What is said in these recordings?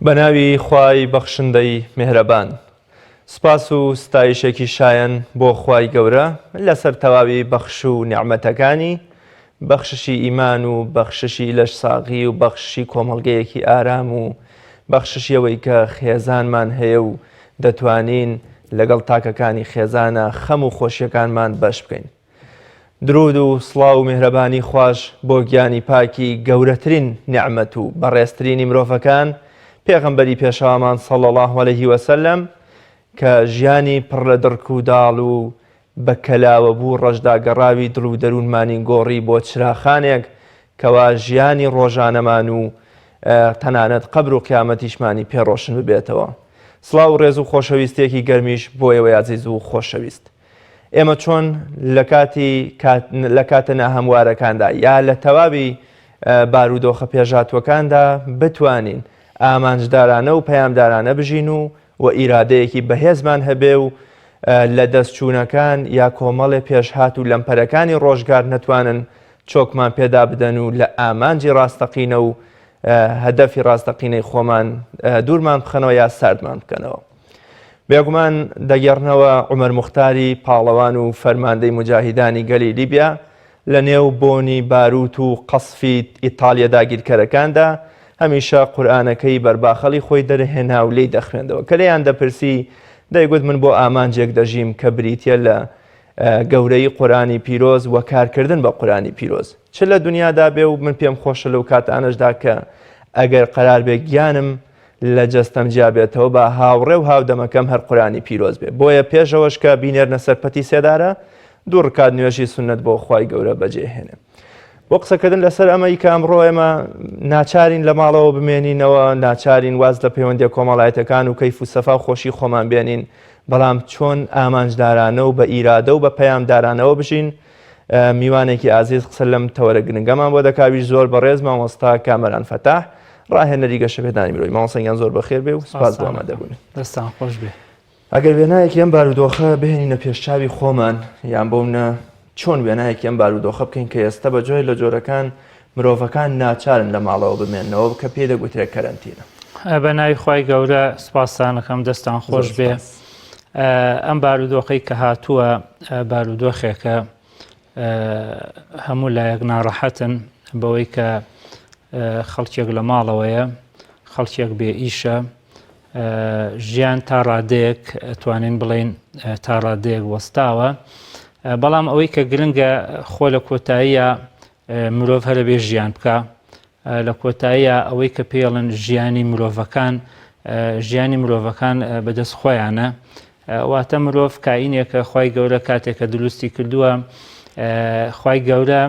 بەناوی خوای بەخشندەی میهرەبان. سوپاس و ستایشێکی شایەن بۆ خوای گەورە لەسەر تەواوی بەخش و نیعمەتەکانی، بەخششی ئیمان و بەخششی لەشساغی و بەخششی کۆمەڵگەیەکی ئارام و بەخششی ئەوەی کە خێزانمان هەیە و دەتوانین لەگەڵ تاکەکانی خێزانە خەم و خۆشیەکانمان بەش بکەین. درود و سڵاو و میهرەبانی خواش بۆ گیانی پاکی گەورەترین نیعمەت و بەڕێزترینی مرۆڤەکان پێغەمبەری پێشەوامان صلی اللە علیه وسلم کە ژیانی پڕ لە دڕک و داڵ و بە کەلاوە بوو ڕەشداگەڕاوی دڵ و دەروونمانی گۆڕی بۆ چراخانێک کەوا ژیانی ڕۆژانەمان و تەنانەت قەبر و قیامەتیشمانی پێ ڕۆشن ببێتەوە. سڵاو و ڕێز و خۆشەویستیەکی گەرمیش بۆ ئێوەی ئازیز و خۆشەویست. ئێمە چۆن لە کاتی لە کاتە ناهەموارەکاندا یا لە تەواوی بارودۆخە پێشهاتووەکاندا بتوانین ئامانجدارانە و پەیامدارانە بژین و و ئیرادەیەکی بەهێزمان هەبێ و لە دەستچوونەکان یا کۆمەڵێ پێشهات و لەمپەرەکانی ڕۆژگار نەتوانن چۆکمان پێدا بدەن و لە ئامانجی ڕاستەقینە و هەدەفی ڕاستەقینەی خۆمان دوورمان بخەنەوە یا ساردمان بکەنەوە. بێگومان دەگێڕنەوە عومەر موختاری پاڵەوان و فەرماندەی موجاهیدانی گەلی لیبیا لە نێو بۆنی باروت و قەسفی ئیتالیە داگیرکەرەکاندا هەمیشە قورئانەکەی بەرباخەڵی خۆی دەرهێنا و لێی دەخوێندەوە کە لێیان دەپرسی دەیگوت من بۆ ئامانجێک دەژیم کە بریتیە لە گەورەی قورئانی پیرۆز و کارکردن بە قورئانی پیرۆز چ لە دنیادا بێ و من پێم خۆشە لەو کاتانەشدا کە ئەگەر قەرار بێ گیانم لە جەستەم جیا بێتەوە با هاوڕێ و هاودەمەکەم هەر قورئانی پیرۆز بێ بۆیە پێش ئەوەش کە بینێرنە سەر پەتی سێدارە دوو ڕکات نوێژی سوننەت بۆ خوای گەورە بەجێ هێنێ بۆ قسەکردن لەسەر ئەمەی کە ئەمڕۆ ئێمە ناچارین لە ماڵەوە بمێنینەوە ناچارین واز لە پەیوەندیە کۆمەڵایەتەکان و کەیف و سەفا و خۆشی خۆمان بێنین بەڵام چۆن ئامانجدارانە و بە ئیرادە و بە پەیامدارانەوە بژین میوانێکی ئازیز قسە لەم تەوەرە گرنگەمان بۆ دەکاویش زۆر بەڕێز مامۆستا کامەران فەتاح ڕاهێنەری گەشەپێدانی مرۆیی مامۆستا گیان زۆر بەخێر بێ و سپاس بۆ ئامادەبوون. دەستان خۆش بێ. ئەگەر وێنایەکی ئەم بارودۆخە بهێنینە پێشچاوی خۆمان یان بۆ منە چۆن وێنایەکی ئەم بارودۆخە بکەین کە ئێستا بە جۆرێک لە جۆرەکان مرۆڤەکان ناچارن لە ماڵەوە بمێنەوە کە پێی دەگوترێت کەرەنتینە. بە ناوی خوای گەورە سپاستانەکەم دەستان خۆش بێ. ئەم بارودۆخەی کە هاتووە بارودۆخێکە هەموو لایەک ناڕەحەتن بەوەی کە خەڵکێک لە ماڵەوەیە خەڵکێک بێ ئیشە ژیان تا ڕادەیەک توانین بڵین تا ڕادەیەک وەستاوە بەڵام ئەوەی کە گرنگە خۆ لە کۆتاییە مرۆڤ هەرە بێ ژیان بکە لە کۆتاییا ئەوەی کە پێڵن ژیانی مرۆڤەکان ژیانی مرۆڤەکان بەدەست خۆیانە واتە مرۆڤ کائینێکە خی گەورە کاتێکە دروستی کردووە خی گەورە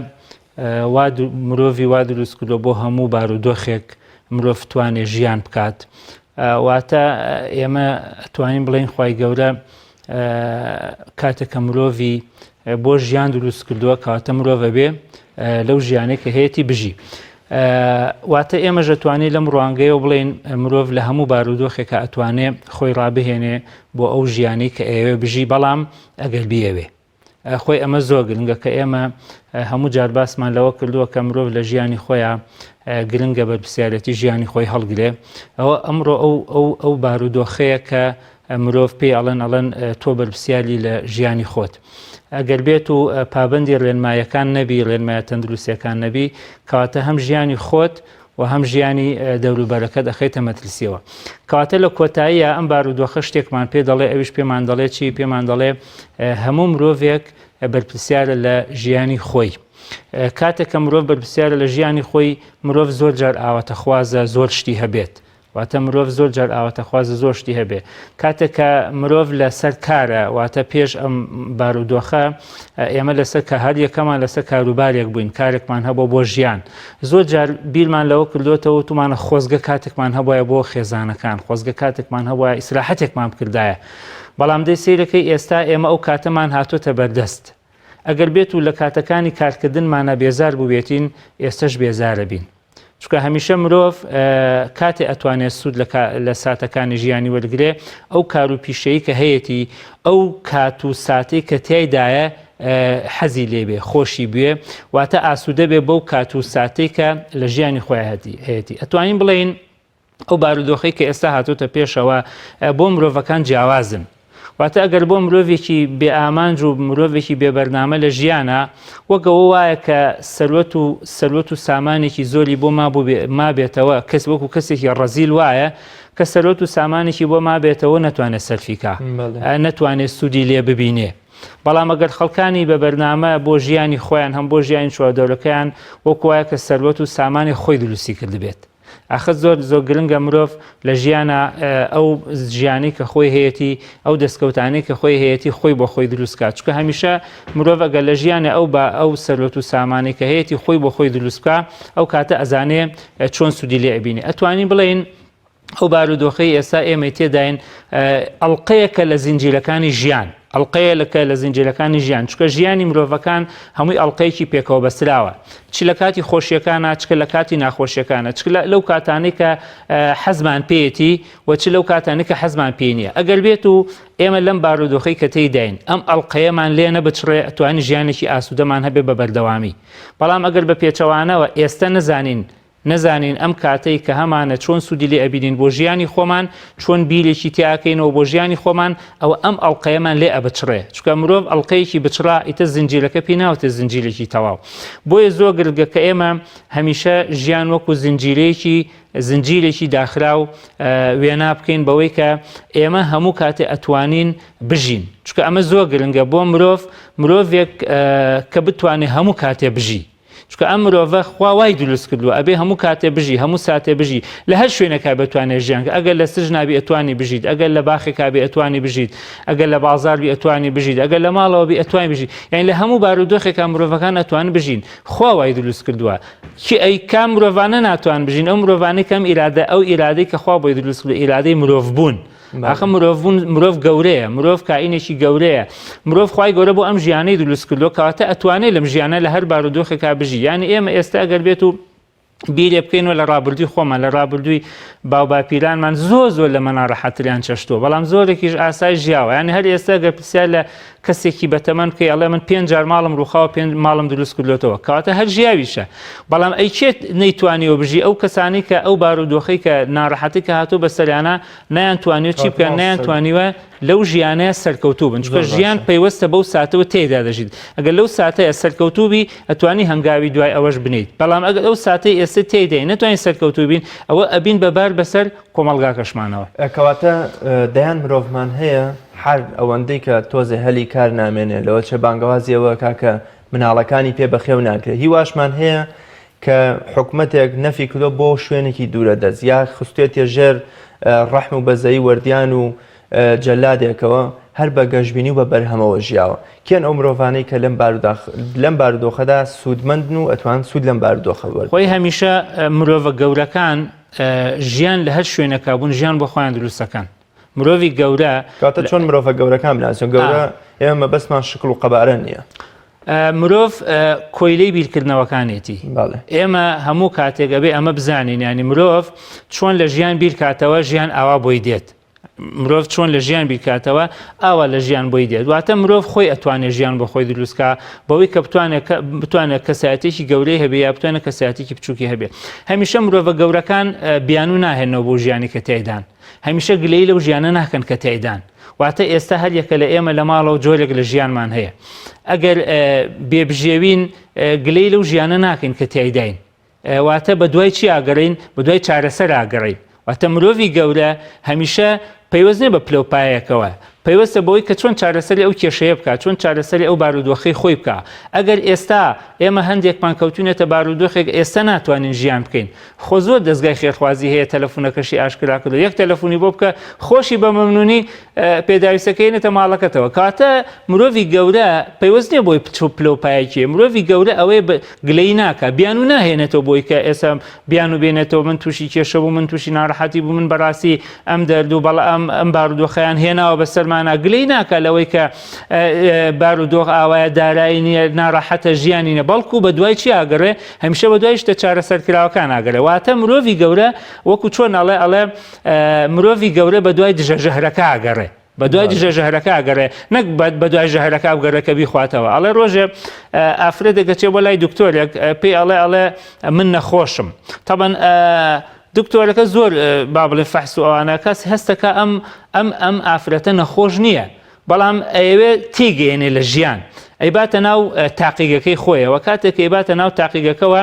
مرۆڤی وا دروست کردو بۆ هەموو بارودۆخێک مرۆڤ توانێ ژیان بکات واتە ئێمە توانین بڵێن خی گەورە کاتێک کە مرۆڤی بۆ ژیان دروست کردووە کەواتە مرۆڤ بێ لەو ژیانێک کە هەیەی بژی. واتە ئێمە ژەتوانێت لەم ڕوانگەیەوە بڵێن مرۆڤ لە هەموو بارودۆخێکە ئەتوانێ خۆی ڕابهێنێ بۆ ئەو ژیانی کە ئەوێ بژی بەڵام ئەگەر بیەوێ. خۆی ئەمە زۆر گرنگە کە ئێمە هەموو جار باسمان لەوە کردووە کە مرۆڤ لە ژیانی خۆیان گرنگە بەرپرسیارەتی ژیانی خۆی هەڵگرێ ئەوە ئەمڕۆ ئەو ئەو ئەو بارودۆخەیە کە مرۆڤ پێی ئەڵێن ئەڵێن تۆ بەرپرسیاری لە ژیانی خۆت ئەگەر بێت و پابندی ڕێنمایەکان نەبی ڕێنمایە تەندروستیەکان نەبی کەواتە هەم ژیانی خۆت و هەم ژیانی دەوروبەرەکەت ئەخەیتە مەترسیەوە کەواتە لە کۆتاییە ئەم بارودۆخە شتێکمان پێ دەڵێ ئەویش پێمان دەڵێ چی پێمان دەڵێ هەموو مرۆڤێک بەرپرسیارە لە ژیانی خۆی کاتێک کە مرۆڤ بەرپرسیارە لە ژیانی خۆی مرۆڤ زۆر جار ئاواتەخوازە زۆر شتی هەبێت واتە مرۆڤ زۆر جار ئاواتەخوازە زۆر شتی هەبێ کاتێک کە مرۆڤ لەسەر کارە واتە پێش ئەم بارودۆخە ئێمە لەسەر کە هەر یەکەمان لەسەر کاروبارێک بووین کارێکمان هەبوو بۆ ژیان زۆر جار بیرمان لەوە کردوێتەوە تومانە خۆزگە کاتێکمان هەبواە بۆ خێزانەکان خۆزگە کاتێکمان هەبووە ئیسراحەتێکمان بکردایە بەڵام دەی سیرەکەی ئێستا ئێمە ئەو کاتەمان هاتۆتە بەردەست ئەگەر بێت و لە کاتەکانی کارکردنمانە بێزار بووبێتین ئێستش بێزارە بین چونکە هەمیشە مرۆڤ کاتێ ئەتوانێت سوود لە ساتەکانی ژیانی وەرگێ ئەو کار و پیشەیی کە هەیەی ئەو کات و ساتەی کە تایدایە حەزی لێبێ خۆشی بوێ واتە ئاسوودە بێ بەو کات و ساتەی کە لە ژیانی خۆی هەیەی ئەتوانین بڵین. ئەو بارودۆخەی کە ئێستا هاتۆتە پێشەوە بۆ مرۆڤەکان جیاوازن. واتە ئەگەر بۆ مرۆڤێکی بێ ئامانج و مرۆڤێکی بێ بەرنامە لە ژیانە وەک ئەوە وایە کە سەروەت و سەروەت و سامانێکی زۆری بۆ مابێتەوە کەس وەکو کەسێکی ڕەزیل وایە کە سەروەت و سامانێکی بۆ مابێتەوە نەتوانێت سەرفیکا نەتوانێت سوودی لێ ببینێ. بەڵام ئەگەر خەڵکانی بە بەرنامە بۆ ژیانی خۆیان هەم بۆ ژیانی چواردەورەکەیان وەکو وایە کە سەروەت و سامانی خۆی دروستی کردبێت. ئاخر زۆر زۆر گرنگە مرۆڤ لە ژیانا ئەو ژیانەی کە خۆی هەیەتی ئەو دەستکەوتانەی کە خۆی هەیەتی خۆی بۆ خۆی دروست کات چونکە هەمیشە مرۆڤ ئەگەر لە ژیانە ئەو بە ئەو سەروەت و سامانەی کە هەیەتی خۆی بۆ خۆی دروست بکا ئەو کاتە ئەزانێ چۆن سوودی لێ ئەبینێ ئەتوانین بڵێین ئەو بارودۆخەی ئێستا ئێمەی تێداین ئەڵلقەیەکە لە زنجیرەکانی ژیان ئەڵقەیە لەکە لە زنجیرەکانی ژیان چکە ژیانی مرۆڤەکان هەمووی ئەڵلقەیەکی پێکەوە بەستراوە چ لە کاتی خۆشیەکانە چکە لە کاتی ناخۆشیەکانە چ لەو کاتانەی کە حەزمان پێیەتی و چ لەو کاتانەی کە حەزمان پێ نییە ئەگەر بێت و ئێمە لەم بارودۆخەی کە تێیداین ئەم ئەڵلقەیەمان لێ نەبچڕێ ئەتوانین ژیانێکی ئاسوودەمان هەبێ بە بەردەوامی بەڵام ئەگەر بە پێچەوانەوە ئێستا نەزانین نەزانین ئەم کاتەی کە هەمانە چۆن سوودی لێ ئەبینین بۆ ژیانی خۆمان، چۆن بیرێکی تیا ئەکەینەوە بۆ ژیانی خۆمان، ئەوە ئەم ئەڵقەیەمان لێ ئەبچڕێ، چونکە مرۆڤ ئەڵقەیەکی بچڕا ئیتر زنجیرەکە پێی ناوتێ زنجیرێکی تەواو. بۆیە زۆر گرنگە کە ئێمە هەمیشە ژیان وەکو زنجیرەیەکی زنجیرێکی داخراو وێنا بکەین بەوەی کە ئێمە هەموو کاتێ ئەتوانین بژین، چونکە ئەمە زۆر گرنگە بۆ مرۆڤ، مرۆڤێک کە بتوانێ هەموو کاتێ بژی. چونکە ئەم مرۆڤە خوا وای دروست کردووە ئەبێ هەموو کاتێ بژی هەموو ساتێ بژی لە هەر شوێنێکا بتوانێ ژیان کە ئەگەر لە سجنا بی ئەتوانی بژیت ئەگەر لە باخێکا بی ئەتوانی بژیت ئەگەر لە بازار بی ئەتوانی بژیت ئەگەر لە ماڵەوە بی ئەتوانی بژیت یعنی لە هەموو بارودۆخێکا مرۆڤەکان ئەتوان بژین خوا وای دروست کردووە کی ئەی کام مرۆڤانە ناتوان بژین ئەو مرۆڤانەی کەم ئیرادە ئەو ئیرادەی کە خوا بۆی دروست کردووە ئیرادەی مرۆڤ بوون ئاخە مرۆڤ بوون مرۆڤ گەورەیە مرۆڤ کائینێکی گەورەیە مرۆڤ خوای گەورە بۆ ئەم ژیانەی دروست کردووە کەواتە ئەتوانێت لەم ژیانە لە هەر بارودۆخێکا بژی یانی ئێمە ئێستا ئەگەر بێت و بیرێ بکەینەوە لە ڕابردووی خۆمان لە ڕابردووی باوباپیرانمان زۆر زۆر لەمە ناڕەحەتریان چەشتووە بەڵام زۆرێکیش ئاسای ژیاوە یانی هەر ئێستا گەر پرسیار لە کەسێکی بەتەمەن بکەی ئەڵێ من پێنج جار ماڵم ڕووخاوە پێنج ماڵم دروست کردوێتەوە کەواتە هەر ژیاویشە بەڵام ئەی کێ نەیتوانیوە بژی ئەو کەسانی کە ئەو بارودۆخەی کە ناڕەحەتی کە هاتوو بەسەریانە نەیانتوانیوە چی بکەن نەیانتوانیوە لەو ژیانەیە سەرکەوتوو بن چونکە ژیان پەیوەستە بەو ساتەوە تێیدا دەژیت ئەگەر لەو ساتەیە سەرکەوتوو بی ئەتوانی هەنگاوی دوای ئەوەش بنیت بەڵام ئەگەر ئەو ساتەی ئێستا تێیدای نەتوانین سەرکەوتوو بین ئەوە ئەبین بە بار بەسەر کۆمەڵگاکەشمانەوە. کەواتە دەیان مرۆڤمان هەیە هەر ئەوەندەی کە تۆزێ هەلی کار نامێنێ لەوە چێ بانگەوازی ئەوە کا کە مناڵەکانی پێ بەخێو ناکرێ هیواشمان هەیە کە حکومەتێک نەفی کردوە بۆ شوێنێکی دوورە دەست یا خستێتە ژێر ڕەحم و بەزەیی وەردیان و جەلادێکەوە هەر بە گەشبینی و بە بەرهەمەوە ژیاوە کێن ئەو مرۆڤانەی کە لەم باروداخ لەم بارودۆخەدا سوودمەندن و ئەتوان سوود لەم بارودۆخە وەربگرن؟ خۆی هەمیشە مرۆڤە گەورەکان ژیان لە هەر شوێنێکا بوون ژیان بۆ خۆیان دروست دەکەن مرۆڤی گەورە کاتە چۆن مرۆڤە گەورەکان بناسن گەورە ئێمە مەبەستمان شکڵ و قەبارە نییە. مرۆڤ کۆیلەی بیرکردنەوەکانێتی ئێمە هەموو کاتێک ئەبێ ئەمە بزانین ینی مرۆڤ چۆن لە ژیان بیرکاتەوە ژیان ئاوا بۆی دێت مرۆڤ چۆن لە ژیان بیرکاتەوە ئاوا لە ژیان بۆی دێت واتە مرۆڤ خۆی ئەتوانێت ژیان بۆ خۆی دروستکا بەوەی کە بتوانێت بتوانێت کەسایەتێکی گەورەی هەبێ یا بتوانێت کەسایەتێکی بچووکی هەبێ هەمیشە مرۆڤە گەورەکان بیانوو ناهێنەوە بۆ ژیانی کە تیایدان هەمیشە گلەیی لەو ژیانە ناکەن کە تیایدان واتە ئێستا هەر یەکە لە ئێمە لە ماڵەوە جۆرێک لە ژیانمان هەیە ئەگەر بێبژێوین گلەی لەو ژیانە ناکەین کە تیایداین واتە بە دوای چی ئاگەڕین بە دوای چارەسەر ئاگەڕین واتە مرۆڤی گەورە هەمیشە پەیوەست نیە بە پلە و پایەکەوە پەیوەستە بەوەی کە چۆن چارەسەری ئەو کێشەیە بکات چۆن چارەسەری ئەو بارودۆخەی خۆی بکا ئەگەر ئێستا ئێمە هەندێکمان کەوتوینەتە بارودۆخێک ئێستا ناتوانین ژیان بکەین خۆ زۆر دەزگای خێرخوازی هەیە تەلەفونەکەشی ئاشکرا کردو یەک تەلەفونی بۆ بکە خۆشی بە مەمنونی پێداویستەکەی نێتە ماڵەکەتەوە کاتە مرۆڤی گەورە پەیوەست نیە بۆی پچ و پلە و پایەکیە مرۆڤی گەورە ئەوەیە گلەی ناکا بیانو ناهێنێتەوە بۆی کە ئێستا بیانو بێنێتەوە من تووشی کێشە بوو من تووشی ناڕەحەتی بوو من بەڕاستی ئەم دەرد و بەڵا ئەم ئەم بارودۆخیان هێناوە بەسەرمانە گلەی ناکا لەوەی کە بارودۆخ ئاوایە دارایی نییە ناڕەحەتە ژیانی نیە بەڵکو بە دوای چی ئاگەڕێ هەمیشە بە دوای شتە چارەسەرکراوەکان ئاگەڕێ واتە مرۆڤی گەورە وەکو چۆن ئەڵێ ئەڵێ مرۆڤی گەورە بە دوای دژە ژەهرەکە ئاگەڕێ بە دوای دژە ژەهرەکە ئەگەڕێ نەک بە دوای ژەهرەکە بگەڕێ کە بیخواتەوە ئەڵێ ڕۆژێ ئافرەتێک دەچێ بۆ لای دکتۆرێک پێی ئەڵێ ئەڵێ من نەخۆشم تەبەن. دکتۆرەکە زۆر با بڵێ فەحس و ئەوانە کەس هەستەکە ئەم ئەم ئەم ئافرەتە نەخۆش نییە بەڵام ئەیەوێ تێگەیەنێ لە ژیان ئەیباتە ناو تاقیگەکەی خۆیەوە کاتێک ئەیباتە ناو تاقیگەکەوە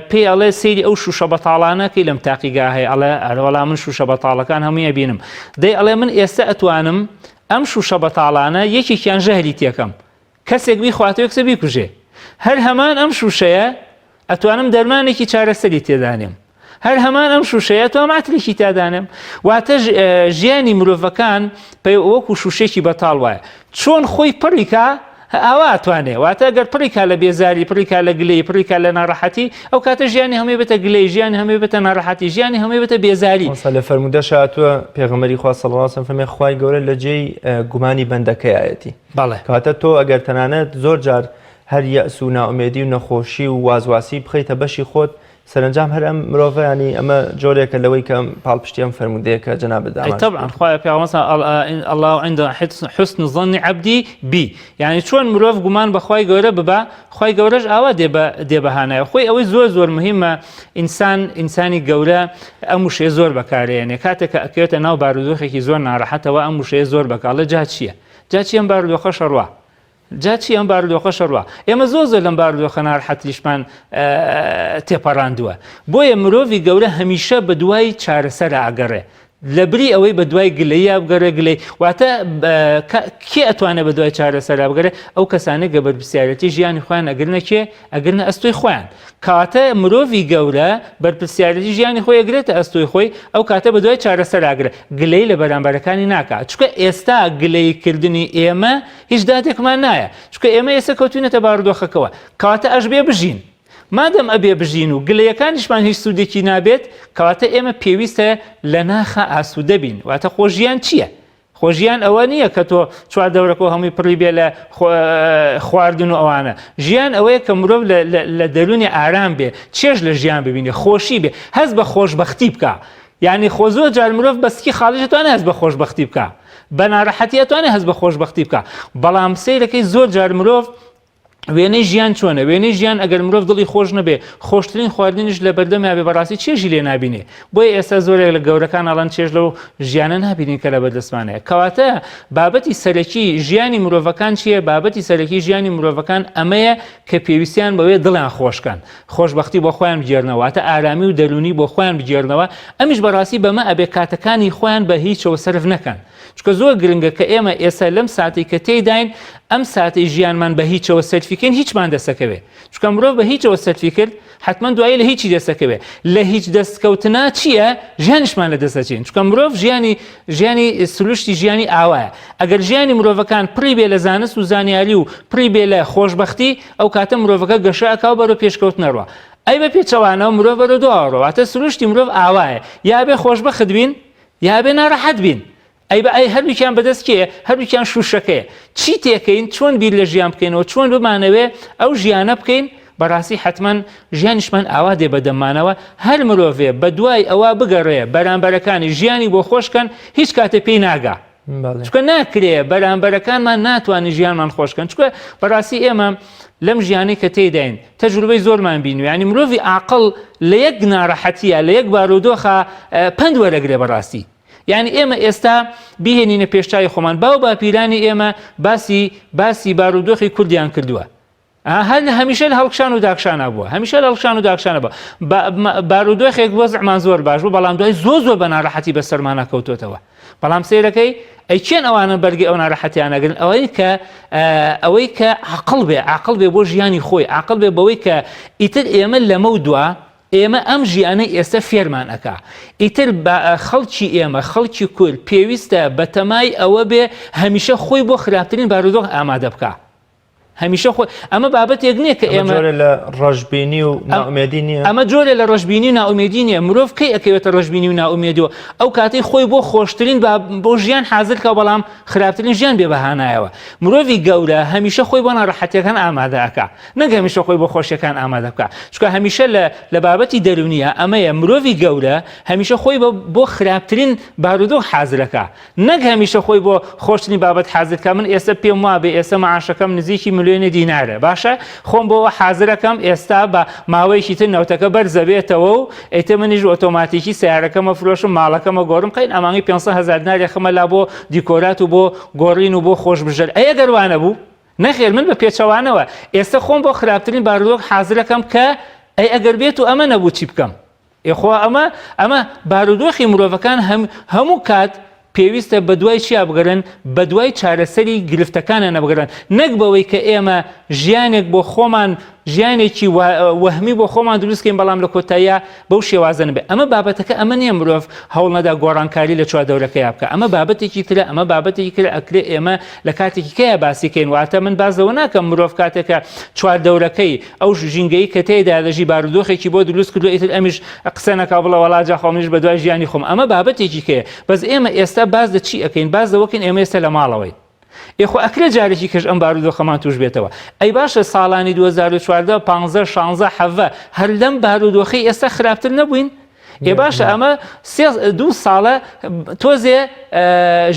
پێی ئەڵێ سەیری ئەو شوشە بەتاڵانەکەی لەم تاقیگا هەیە ئەڵێ ئەرەوەڵا من شوشە بەتاڵەکان هەمووی ئەبینم دەی ئەڵێ من ئێستا ئەتوانم ئەم شوشە بەتاڵانە یەکێکیان ژەهری تێکەم کەسێک بیخواتەوە کەسە بیکوژێ هەر هەمان ئەم شوشەیە ئەتوانم دەرمانێکی چارەسەری تێدانێم هەر هەمان ئەم شوشەیە تۆ ماترێکی تادانم واتە ژیانی مرۆڤەکان پێ وەکو شوشێکی بەتاڵ وایە چۆن خۆی پڕیکا ئاوا ئەتوانێ واتە گەر پڕیکا لە بێزاری پڕیکا لە گلەی پڕیکا لە ناڕەحەتی ئەو کاتە ژیانی هەمووی بێتە گلەی ژیانی هەمووی بێتە ناڕەحەتی ژیانی هەمووی بێتە بێزاری. مامۆستا لە فەرموودەش هاتووە پێغەمبەری خوا صلی اللە علیه وسلم فەرمی خوای گەورە لە جێی گومانی بەندەکەیایەتی. بەڵێ. کەواتە تۆ ئەگەر تەنانەت زۆر جار هەر یەئس و نائومێدی و نەخۆشی و وازواسی بخەیتە بەشی خۆت سەرەنجام هەر ئەم مرۆڤە ینی ئەمە جۆرێکە لەوەی کە پاڵپشتی ئەم فەرموودەیە کە جەنابت ئەی ئاماژەت طبعا پێ کرد. خوایە پێغەمبەر صلی اللە عند حسن ظن عبدی بی یعنی چۆن مرۆڤ گومان بە خوای گەورە ببا خوای گەورەش ئاوا دێ بە دێ بە هانایەوە خۆی ئەوەی زۆر زۆر مهمە ئینسان ئینسانی گەورە ئەم وشەیە زۆر بەکارێنێ کاتێک کە ئەکەوێتە ناو بارودۆخێکی زۆر ناڕەحەتەوە ئەم وشەیە زۆر بەکاڵێ جا چییە جا چی ئەم بارودۆخە شەڕوا جا چی ئەم بارودۆخە شەڕە؟ ئێمە زۆر زۆر لەم بارودۆخە نارحەتیشمان تێپەڕاندووە. بۆیە مرۆڤی گەورە هەمیشە بە دوای چارەسەرا ئەگەڕێ. لە بری ئەوەی بە دوای گلەییا بگەڕێ گلەی واتە کێ ئەتوانێ بە دوای چارەسەرا بگەڕێ ئەو کەسانەی کە بەرپرسیارێتی ژیانی خۆیان ئەگرنە کێ ئەگرنە ئەستۆی خۆیان. کەواتە مرۆڤی گەورە بەرپرسیارێتی ژیانی خۆی ئەگرێتە ئەستۆی خۆی ئەو کاتە بە دوای چارەسەر ئاگرە گلەی لە بەرامبەرەکانی ناکا چونکە ئێستا گلەی کردنی ئێمە هیچ دادێکمان نایە چونکە ئێمە ئێستا کەوتوینەتە بارودۆخەکەوە کەواتە ئەشبێ بژین مادەم ئەبێ بژین و گلەیەکانیشمان هیچ سوودێکی نابێت کەواتە ئێمە پێویستە لە ناخە ئاسوودە بین واتە خۆ ژیان چییە؟ خۆ ژیان ئەوە نییە کە تۆ چوار دەورەکە هەمووی پڕی بێ لە خواردن و ئەوانە ژیان ئەوەیە کە مرۆڤ لە دەرونی ئارام بێ چێژ لە ژیان ببینێ خۆشی بێ هەست بە خۆشببختی بکە یعنی خۆ زۆر جار مرۆڤ بەسکی خاڵیش توانێت هەست بە خۆشببختی بکە بە ناڕەحەتی ئەتوانێت هەست بە خۆشببختی بکە بەڵام سەیرەکەی زۆر جار مرۆڤ وێنەی ژیان چۆنە؟ وێنەی ژیان ئەگەر مرۆڤ دڵی خۆش نەبێ، خۆشترین خواردنیش لە بەردەمیا بێ بەڕاستی چێژی لێ نابینێ. بۆیە ئێستا زۆرێک لە گەورەکان ئەڵێن چێژ لەو ژیانە نابینین کە لەبەر دەستمان هەیە. کەواتە بابەتی سەرەکی ژیانی مرۆڤەکان چییە؟ بابەتی سەرەکی ژیانی مرۆڤەکان ئەمەیە کە پێویستیان بەوەیە دڵیان خۆش کەن، خۆشبەختی بۆ خۆیان بگێرنەوە، واتە ئارامی و دەروونی بۆ خۆیان بگێرنەوە، ئەمیش بەڕاستی بەمە ئەبێ کاتەکانی خۆیان بە هیچەوە سەرف نەکەن. چونکە زۆر گرنگە کە ئێمە ئێستا لەم ساتەی کە تێیداین ئەم ساتەی ژیانمان بە هیچەوە سەرفی کەین هیچمان دەسەکەوێ چونکە مرۆڤ بە هیچەوە سەرفی کرد حتمما دوایی لە هیچی دەسەکەوێ لە هیچ دەستکەوتنا چییە ژیانیشمان لە دەست دەچین چونکە مرۆڤ ژیانی ژیانی سروشتی ژیانی ئاوایە ئەگەر ژیانی مرۆڤەکان پڕی بێ لە زانست و زانیاری و پڕی بێ لە خۆشببختی ئەو کاتە مرۆڤەکە گەشە ئەکا و بەرەو پێشکەوتن ئەڕوا ئەی بە پێچەوانەوە مرۆڤ بەرەو دواوە ڕۆ واتە سروشتی مرۆڤ ئاوایە یا بێ خۆشبەخت بین یا ئەبێ ناڕەحەت بین. ئەی بە ئەی هەردووکیان بەدەست کێیە؟ هەردووکیان شووشەکەیە. چی تێکەین؟ چۆن بیر لە ژیان بکەینەوە؟ چۆن بمانەوێ ئەو ژیانە بکەین؟ بەڕاستی حەتمەن ژیانیشمان ئاوا دێ بە دەممانەوە. هەر مرۆڤێ بە دوای ئەوە بگەڕێ بەرامبەرەکانی ژیانی بۆ خۆش کەن، هیچ کاتێ پێی ناگا. چونکە ناکرێ بەرامبەرەکانمان ناتوانین ژیانمان خۆش کەن. چونکە بەڕاستی ئێمە لەم ژیانەی کە تێیداین تەجروبەی زۆرمان بینیوە یانی مرۆڤی عاقڵ لە یەک ناڕەحەتیە لە یەک بارودۆخە پەند وەرەگرێ بەڕاستی یعنی ئێمە ئێستا بهێنینە پێشچوی خۆمان باو باپیرانی ئێمە باسی باسی بارودۆخی کوردیان کردووە هەر هەمیشە لە هەڵکشان و داکشانە بووە هەمیشە لە هەڵکشان و داکشانە بووە بارودۆخێک وەزعمان زۆر باش بوو بەڵام دوای زۆر زۆر بە ناڕەحەتی بەسەرمانە کەوتۆتەوە بەڵام سەیرەکەی ئەی کێن ئەوانە بەرگی ئەو ناڕەحەتیان ئەگرن ئەوەی کە ئەوەی کە عقل بێ عقل بێ بۆ ژیانی خۆی عقل بێ بەوەی کە ئیتر ئێمە لەمە و دوا ئێمە ئەم ژیانەی ئێستا فێرمان ئەکا ئیتر خەڵکی ئێمە خەڵکی کورد پێویستە بەتەمای ئەوە بێ هەمیشە خۆی بۆ خراپترین بارودۆخ ئامادە بکە هەمیشە خۆ ئەمە بابەتێک نییە کە ئێمە جۆرە لە ڕەشبینی و نائومێدی نییە ئەمە جۆرە لە ڕەشبینی و نائومێدی نییە مرۆڤ کەی ئەکەوێتە ڕەشبینی و نائومێدیەوە ئەو کاتەی خۆی بۆ خۆشترین با بۆ ژیان حازر کە بەڵام خراپترین ژیان بێ بەهانایەوە مرۆڤی گەورە هەمیشە خۆی بۆ ناڕەحەتیەکان ئامادە ئەکا نەک هەمیشە خۆی بۆ خۆشیەکان ئامادە بکا چونکە هەمیشە لە لە بابەتی دەرونیە ئەمەیە مرۆڤی گەورە هەمیشە خۆی بۆ خراپترین بارودۆخ حازرەکە نەک هەمیشە خۆی بۆ خۆشترین بابەت حازر کا من ئێستا پێم وابێ ئێستا معاشەکەم نزیکی ملیۆن. ملیۆنی دینارە باشە خۆم بۆوە حازرەکەم ئێستا بە ماوەیەکی تر نەوتەکە بەرزەبێتەوە و ئیتر منیش ئۆتۆماتیکی سیارەکەمە فرۆشم ماڵەکەمە گۆڕم قەین ئەمانگی 500 هەزار دیناری خمە لا بۆ دیکۆرات و بۆ گۆڕین و بۆ خۆشبژەر ئەی ئەگەر وانە بوو نەخێر من بە پێچەوانەوە ئێستا خۆم بۆ خراپترین بارودۆخ حازرەکەم کە ئەی ئەگەر بێت و ئەمە نەبوو چی بکەم؟ ئێ خۆ ئەمە ئەمە بارودۆخی مرۆڤەکان هەم هەموو کات پێویستە بەدوای چیا بگەرن بەدوای چارەسەری گرفتەکانە نەبگەرن نەک بەوەی کە ئێمە ژیانێک بۆ خۆمان ژیانێکی وەهمی بۆ خۆمان دروستکەین بەڵام لە کۆتاییا بەو شێوازە نەبێ ئەمە بابەتەکە ئەمە نییە مرۆڤ هەوڵ نەدا گۆڕانکاری لە چواردەورەکەیا بکە ئەمە بابەتێکی ترە ئەمە بابەتێکی ترە ئەکرێ ئێمە لە کاتێکی کەیا باسی کەین واتە من باس لەوە ناکەم مرۆڤ کاتێکە چواردەورەکەی ئەو ژینگەی کە تێیدا دەژی بارودۆخێکی بۆ دروست کردو ئیتر ئەمیش قسە نەکا بڵێ وەڵا جا خۆ منیش بەدوای ژیانی خۆم ئەمە بابەتێکی کەیە بەس ئێمە ئێستا باس لە چی ئەکەین باس لەوەکەین ئێمە ئێستا لە ماڵەوەین ئێ خۆ ئەکرێ جارێکی کەش ئەم بارودۆخەمان توش بێتەوە ئەی باشە ساڵانی 2014 15 16 17 هەر لەم بارودۆخەی ئێستا خراپتر نەبووین ئێ باشە ئەمە سێ دوو ساڵە تۆزێ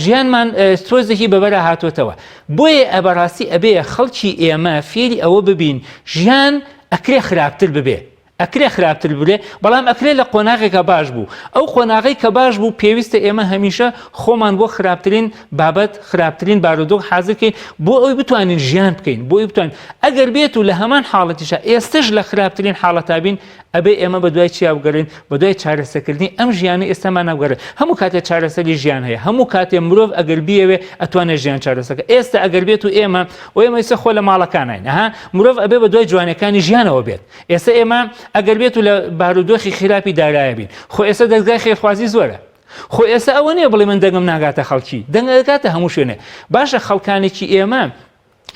ژیانمان تۆزێکی بەبەرە هاتوێتەوە بۆیە ئەبەڕاستی ئەبێ خەڵکی ئێمە فێری ئەوە ببین ژیان ئەکرێ خراپتر ببێ ئەکرێ خراپتر ببێ بەڵام ئەکرێ لە قۆناغێکا باش بوو ئەو قۆناغەی کە باش بوو پێویستە ئێمە هەمیشە خۆمان بۆ خراپترین بابەت خراپترین بارودۆخ حازر کەین بۆ ئەوی بتوانین ژیان بکەین بۆ ئەوی بتوانین ئەگەر بێت و لە هەمان حاڵەتیشا ئێستش لە خراپترین حاڵەتا بین ئەبێ ئێمە بە دوای چیا بگەڕێین؟ بە دوای چارەسەکردنی ئەم ژیانەی ئێستامانا بگەڕێین. هەموو کاتێ چارەسەری ژیان هەیە. هەموو کاتێ مرۆڤ ئەگەر بیەوێ ئەتوانێ ژیان چارەسەکە. ئێستا ئەگەر بێت و ئێمە و ئێمە ئێستا خۆ لە ماڵەکاناین. ئەها مرۆڤ ئەبێ بە دوای جوانیەکانی ژیانەوە بێت. ئێستا ئێمە ئەگەر بێت و لە بارودۆخی خراپی دارایە بین. خۆ ئێستا دەزگای خێرخوازی زۆرە. خۆ ئێستا ئەوە نییە بڵێ من دەنگم ناگاتە خەڵکی. دەنگ ئەگاتە هەموو شوێنێ. باشە خەڵکانێکی ئێمە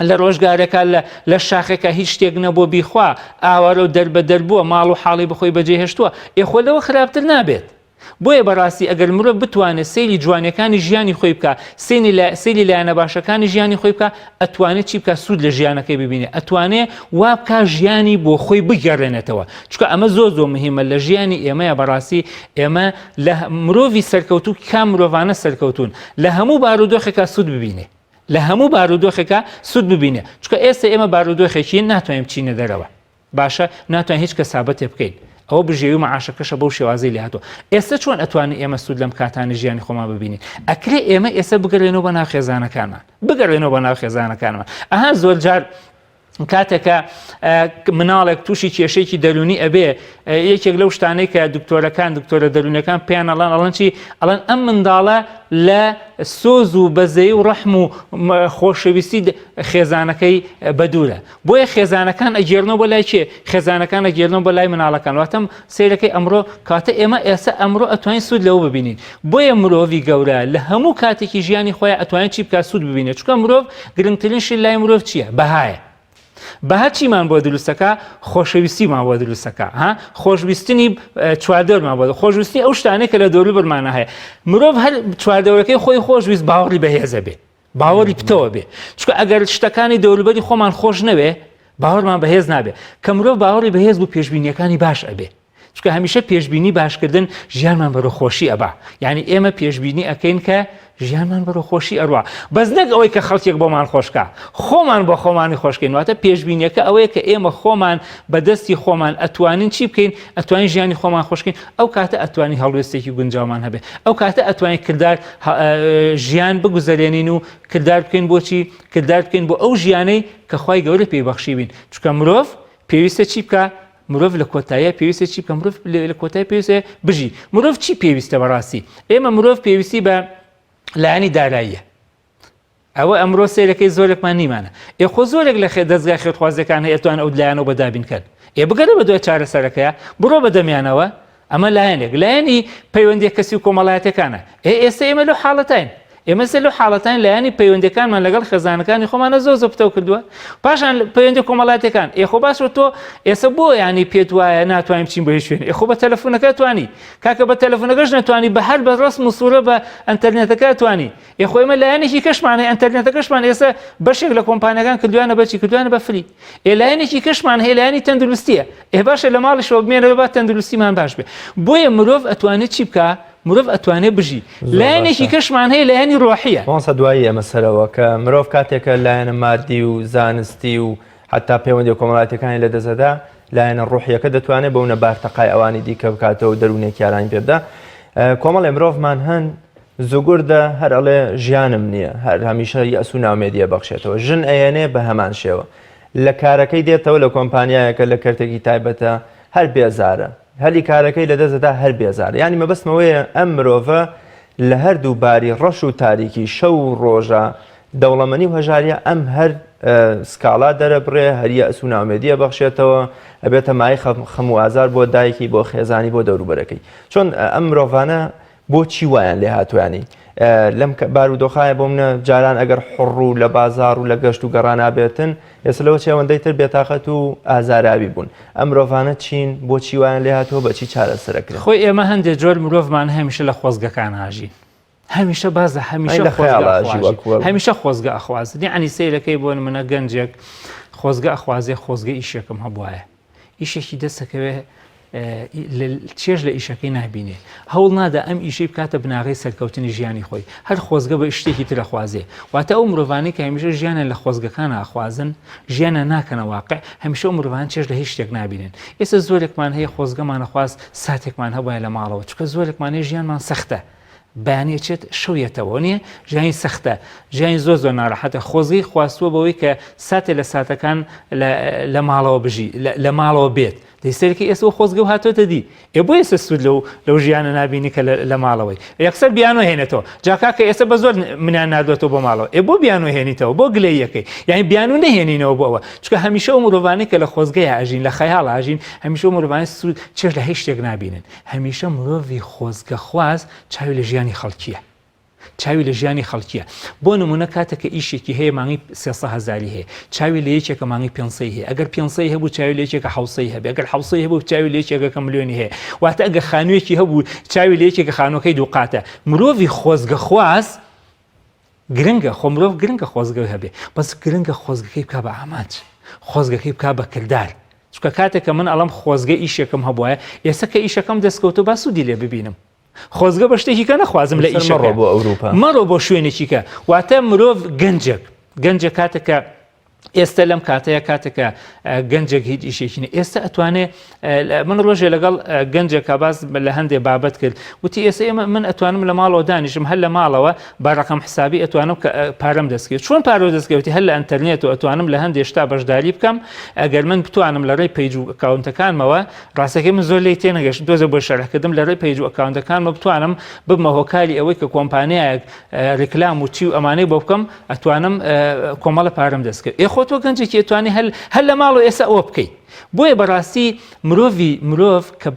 لە ڕۆژگارێکا لە لە شاخێکا هیچ شتێک نەبووە بیخوا، ئاوارە و دەربەدەر بووە، ماڵ و حاڵی بەخۆی بەجێ هێشتووە، ئێ خۆ لەوە خراپتر نابێت. بۆیە بەڕاستی ئەگەر مرۆڤ بتوانێت سەیری جوانیەکانی ژیانی خۆی بکا، سێنی لە سەیری لایەنە باشەکانی ژیانی خۆی بکا، ئەتوانێ چی بکا سوود لە ژیانەکەی ببینێ، ئەتوانێ وا بکا ژیانی بۆ خۆی بگەڕێنێتەوە. چونکە ئەمە زۆر زۆر مهمە لە ژیانی ئێمەیا بەڕاستی ئێمە لە مرۆڤی سەرکەوتوو کام مرۆڤانە سەرکەوتوون؟ لە هەموو بارودۆخێکا سوود ببینێ. لە هەموو بارودۆخێکا سوود ببینێ چونکە ئێستا ئێمە بارودۆخێکین ناتوانین بچینە دەرەوە باشە ناتوانین هیچ کەسابەتێ بکەین ئەوە بژێوی معاشەکەشە بەو شێوازەی لێهاتووە ئێستا چۆن ئەتوانین ئێمە سوود لەم کاتانە ژیانی خۆمان ببینین ئەکرێ ئێمە ئێستا بگەڕێنەوە بە ناو خێزانەکانمان بگەڕێنەوە بە ناو خێزانەکانمان ئەها زۆر جار کاتێکە مناڵێک تووشی کێشەیەکی دەرونی ئەبێ یەکێک لەو شتانەی کە دکتۆرەکان دکتۆرە دەرونەکان پێیان ئەڵان ئەڵەن چی ئەڵەن ئەم منداڵە لە سۆز و بەزەی و ڕەحم و خۆشەویستی خێزانەکەی بەدوورە بۆیە خێزانەکان ئەگێرنەوە بۆ لای کێ خێزانەکان ئەگێرنەوە بۆ لای مناڵەکان واتەم سیرەکەی ئەمڕۆ کاتە ئێمە ئێستا ئەمڕۆ ئەتوانین سوود لەوە ببینین بۆیە مرۆڤی گەورە لە هەموو کاتێکی ژیانی خۆیان ئەتوانێت چی بکات سوود ببینێت چونکە مرۆڤ گرنگترین شت لای مرۆڤ چییە؟ بەهایە. بەها چیمان بۆ دروستەکە؟ خۆشەویستیمان بۆ دروستەکە ها خۆشویستنی چواردەورمان بۆ خۆشویستنی ئەو شتانەی کە لە دەوروبەرمانە هەیە مرۆڤ هەر چواردەورەکەی خۆی خۆشویست باوەڕی بەهێزە بێ باوەڕی پتەوە بێ چونکە ئەگەر شتەکانی دەوروبەری خۆمان خۆش نەوێ باوەڕمان بەهێز نابێ کە مرۆڤ باوەڕی بەهێز بوو پێشبینیەکانی باش ئەبێ چونکە هەمیشە پێشبینی باشکردن ژیانمان بەرەو خۆشی ئەبا یعنی ئێمە پێشبینی ئەکەین کە ژیانمان بەرەو خۆشی ئەڕوا بەس نەک ئەوەی کە خەڵکێک بۆمان خۆشکە خۆمان بۆ خۆمانی خۆشکەین واتە پێشبینیەکە ئەوەیە کە ئێمە خۆمان بە دەستی خۆمان ئەتوانین چی بکەین ئەتوانین ژیانی خۆمان خۆشکەین ئەو کاتە ئەتوانی هەڵوێستێکی گونجاومان هەبێ ئەو کاتە ئەتوانین کردار ژیان بگوزەرێنین و کردار بکەین بۆچی کردار بکەین بۆ ئەو ژیانەی کە خوای گەورە پێی بەخشیبین چونکە مرۆڤ پێویستە چی بکە مرۆڤ لە کۆتاییا پێویستە چی بکە مرۆڤ لە کۆتای پێویستە بژی مرۆڤ چی پێویستە بەڕاستی ئێمە مرۆڤ پێویستی بە لایەنی داراییە ئەوە ئەمرۆ سێرەکەی زۆرێکمان نیمانە ئێ خۆ زۆرێک لە خێ دەستگای خێرخوازیەکان هەیە توان ئەو لایەنەوە بە دابین کەن ئێ بگەرە بە دوای چارەسەرەکەیە بڕۆ بە دەمیانەوە ئەمە لایەنێک لایەنی پەیوەندیە کەسی و کۆمەڵایەتەکانە ئێ ئێستا ئێمە لەو حاڵەتین ئێمە سێ لەو حاڵەتان لایەنی پەیوەندەکانمان لەگەڵ خێزانەکانی خۆمانە زۆر زۆر پتەو کردووە پاشان پەیوەندی کۆمەڵاتەکان ئێ خۆ باشە تۆ ئێستا بۆ ینی پێت وایە ناتوانین بچین بۆ هیچ شوێن ئێ خۆ بە تەلەفۆنەکە توانی کاکە بە تەلەفۆنەکەش نەتوانی بە هەر بە ڕسم و سوورە بە ئەتەرنێتەکە توانی ئێ خۆ ئێمە لایەنێکی کەشمان هەیە ئەنتەرنێتەکەشمان ئێستا بەشێک لە کۆمپانیەکان کردویانە بەچی کردویانە بە free ئێ لایەنێکی کەشمان هەیە لایەنی تەندروستیە ئێ باشە لە ماڵیشەوە بمێنەوە با تەندروستیمان باش بێ بۆیە مرۆڤ ئەتوانێت چی بکا؟ مرۆڤ ئەتوانێ بژی. لایەنێکی کەشمان هەیە لایەنی ڕۆحیە. مامۆستا دوایی ئەمە سەرەوە کە مرۆڤ کاتێکە لایەنە مادی و زانستی و حتا پەیوەندیە کۆمەڵایەتیەکانی لە دەست ئەدا لایەنە ڕۆحیەکە دەتوانێت بەونە بارتەقای ئەوانی دیکە بکاتەوە و دەروونێکی ئارامی پێ بدا. کۆمەڵێ مرۆڤمان هەن زوگوردە هەر ئەڵێ ژیانم نییە هەر هەمیشە یەئس و ناومێدیە بەخشێتەوە ژن ئەیەنێ بە هەمان شێوە لە کارەکەی دێتەوە لە کۆمپانیایەکە لە کەرتێکی تایبەتە هەر بێزارە هەلی کارەکەی لەدەست دەدا هەر بێزارە یانی مەبەستم ئەوەیە ئەم مرۆڤە لە هەردوو باری ڕەش و تاریکی شەو و ڕۆژە دەوڵەمەنی و هەژاریە ئەم هەر سکاڵا دەرەبڕێ هەر یەئس و ناومێدیە بەخشێتەوە ئەبێتە مای خەم و ئازار بۆ دایکی بۆ خێزانی بۆ دەوروبەرەکەی چۆن ئەم مرۆڤانە بۆچی وایان لێ هاتووە یانی لەم بارودۆخایە بۆ منە جاران ئەگەر حڕ و لە بازار و لە گەشت و گەڕانا بێتن ئێستا لەوە چێوەندەی تر بێتاقەت و ئازاراوی بوون ئەم مرۆڤانە چین بۆچی وایان لێ هاتووە بەچی چارەسەرەکرێن خۆی ئێمە هەندێک جۆر مرۆڤمان هەمیشە لە خۆزگەکان ئاژین هەمیشە بازە هەمیشە هەمیشە خۆزگە ئەخوازن یعنی سەیرەکەی بۆ منە گەنجێک خۆزگە ئەخوازێ خۆزگە ئیشێکم هەبواە ئیشێکی دەستەکەوێ چێژ لە ئیشەکەی نابینێ هەوڵ نادا ئەم ئیشەی بکاتە بناغەی سەرکەوتنی ژیانی خۆی هەر خۆزگە بە شتێکی ترە خوازێ واتە ئەو مرۆڤانەی کە هەمیشە ژیانیان لە خۆزگەکان ئاخوازن ژیانە ناکەنە واقع هەمیشە ئەو مرۆڤان چێژ لە هیچ شتێک نابینن ئێستا زۆرێکمان هەیە خۆزگەمانە خواست ساتێکمان هەبووە لە ماڵەوە چونکە زۆرێکمان هەیە ژیانمان سەختە بەیانی ئەچێت شەو یەتەوە نیە ژیانی سەختە ژیانی زۆر زۆر ناڕەحەتە خۆزگەی خواستووە بەوەی کە ساتێ لە ساتەکان لە ماڵەوە بژی لە ماڵەوە بێت دەیسەرکی ئێستا خۆزگە و هاتۆتە دی ئێ بۆ ئێستا سوود لەو لەو ژیانە نابینی کە لە ماڵەوەی یەکسەر بیانۆ هێنێتەوە جاکا کە ئێستا بە زۆر منیان ناردۆتەوە بۆ ماڵەوە ئێ بۆ بیانۆ هێنیتەوە بۆ گلەیەکەی یعنی بیانو نەهێنینەوە بۆ ئەوە چونکە هەمیشە ئەو مرۆڤانەی کە لە خۆزگەیە ئەژین لە خەیاڵ ئاژین هەمیشە ئەو مرۆڤانە سوود چێژ لە هیچ شتێک نابینن هەمیشە مرۆڤی خۆزگەخواز چاوی لە ژیانی خەڵکییە. چاوی لە ژیانی خەڵکییە. بۆ نموونە کاتێک کە ئیشێکی هەیە مانگی سێسە هەزاری هەیە. چاوی لە یەکێکە مانگی پێنسەی هەیە. ئەگەر پێنسەی هەبوو چاوی لە یەکێکە حەوسەی هەبێ. ئەگەر حەوسەی هەبوو چاوی لە یەکێکە کە ملیۆنی هەیە. واتە ئەگەر خانوویەکی هەبوو چاوی لە یەکێکە خانووەکەی دووقاتە. مرۆڤی خۆزگەخواز گرنگە خۆ مرۆڤ گرنگە خۆزگەی هەبێ بەس گرنگە خۆزگەکەی بکا بە ئامانج خۆزگەکەی بکا بە کردار چونکە کاتێک کە من ئەڵم خۆزگە ئیشێکم هەبواە ئێستا کە ئیشەکەم دەستکەوتو با سوودی لێ ببینم خۆزگە بە شتێکی کە نەخوازم لە ئیشەکە بۆ ئەوروپا مەڕۆ بۆ شوێنێکی کە واتە مرۆڤ گەنجێک گەنجێک کاتێکە ئێستا لەم کاتەیە کاتێکە گەنجێک هیچ ئیشێکی نیە ئێستا ئەتوانێ من ڕۆژێ لەگەڵ گەنجێکا باس لە هەندێ بابەت کرد وتی ئێستا ئێمە من ئەتوانم لە ماڵەوە دانیشم هەر لە ماڵەوە بە ڕقم حسابی ئەتوانم کە پارەم دەستکەوێت چۆن پارە دەستکەوتی هەر لە ئەتەرنێت و ئەتوانم لە هەندێ شتا بەشداری بکەم ئەگەر من بتوانم لە ڕێی page و account ەکانمەوە ڕاستەکەی من زۆر لی تێنەگەشت دۆزە بۆ شەرحکردم لە ڕێی page و account ەکانمە بتوانم ببمە هۆکاری ئەوەی کە کۆمپانیایەک ریکلام و چی و ئەمانەی بۆ بکەم ئەتوانم کۆمەڵە پارەم دەستکەوت ئێ خۆ تۆ گەنجێکی ئەتوانی هەل هەر لە ماڵەوە ئێستا ئەوە بکەی بۆیە بەڕاستی مرۆڤی مرۆڤ کە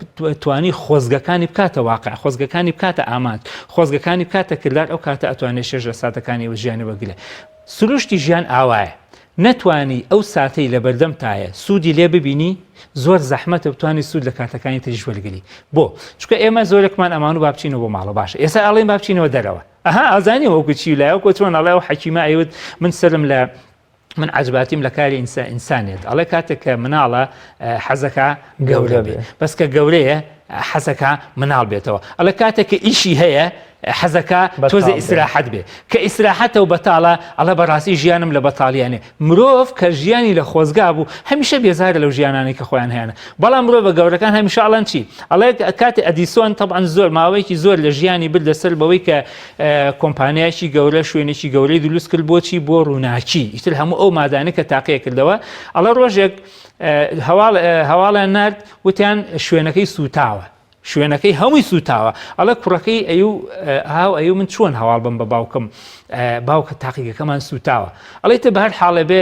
توانی خۆزگەکانی بکاتە واقع خۆزگەکانی بکاتە ئامانج خۆزگەکانی بکاتە کردار ئەو کاتە ئەتوانێت شێش لە ساتەکانی و ژیانی وەگرێ سروشتی ژیان ئاوایە نەتوانی ئەو ساتەی لە بەردەمتایە سوودی لێ ببینی زۆر زەحمەتە بتانی سوود لە کاتەکانی تریش وەرگری بۆ چونکە ئێمە زۆرێکمان ئەمان و با بچینەوە بۆ ماڵەوە باشە ئێستا ئەڵێن با بچینەوە دەرەوە ئەها ئازانی وەکو چی لای وەکو چۆن ئەڵێ ئەو حەکیمە ئەیوت من سەرم لە من عجباتیم لە کاری ئینسا ئینسانێت ئەڵێ کاتێک کە مناڵە حەزەکە گەورە بێ بەس کە گەورەیە حەزەکە مناڵ بێتەوە ئەڵێ کاتێک کە ئیشی هەیە حەزەکە تۆزێ ئیسراحەت بێ کە ئیسراحەتە و بەتاڵە ئەڵێ بەڕاستی ژیانم لە بەتاڵیانێ مرۆڤ کە ژیانی لە خۆزگا بوو هەمیشە بێزارە لەو ژیانانەی کە خۆیان هەیانە بەڵام مرۆڤە گەورەکان هەمیشە ئەڵەن چی ئەڵێ کاتی ئەدیسۆن تەبعەن زۆر ماوەیەکی زۆر لە ژیانی برد لەسەر بەوەی کە کۆمپانیایکی گەورە شوێنێکی گەورەی دروست کرد بۆچی بۆ ڕووناکی ئیتر هەموو ئەو مادانە کە تاقیە کردەوە ئەڵێ ڕۆژێک هەواڵیان نارد وتیان شوێنەکەی سووتاوە شوێنەکەی هەمووی سووتاوە ئەڵێ کوڕەکەی ئەیو هاو ئەیو من چۆن هەواڵ بم بە باوکم باوکە تاقیگەکەمان سووتاوە ئەڵێ تە بەهەر حاڵێ بێ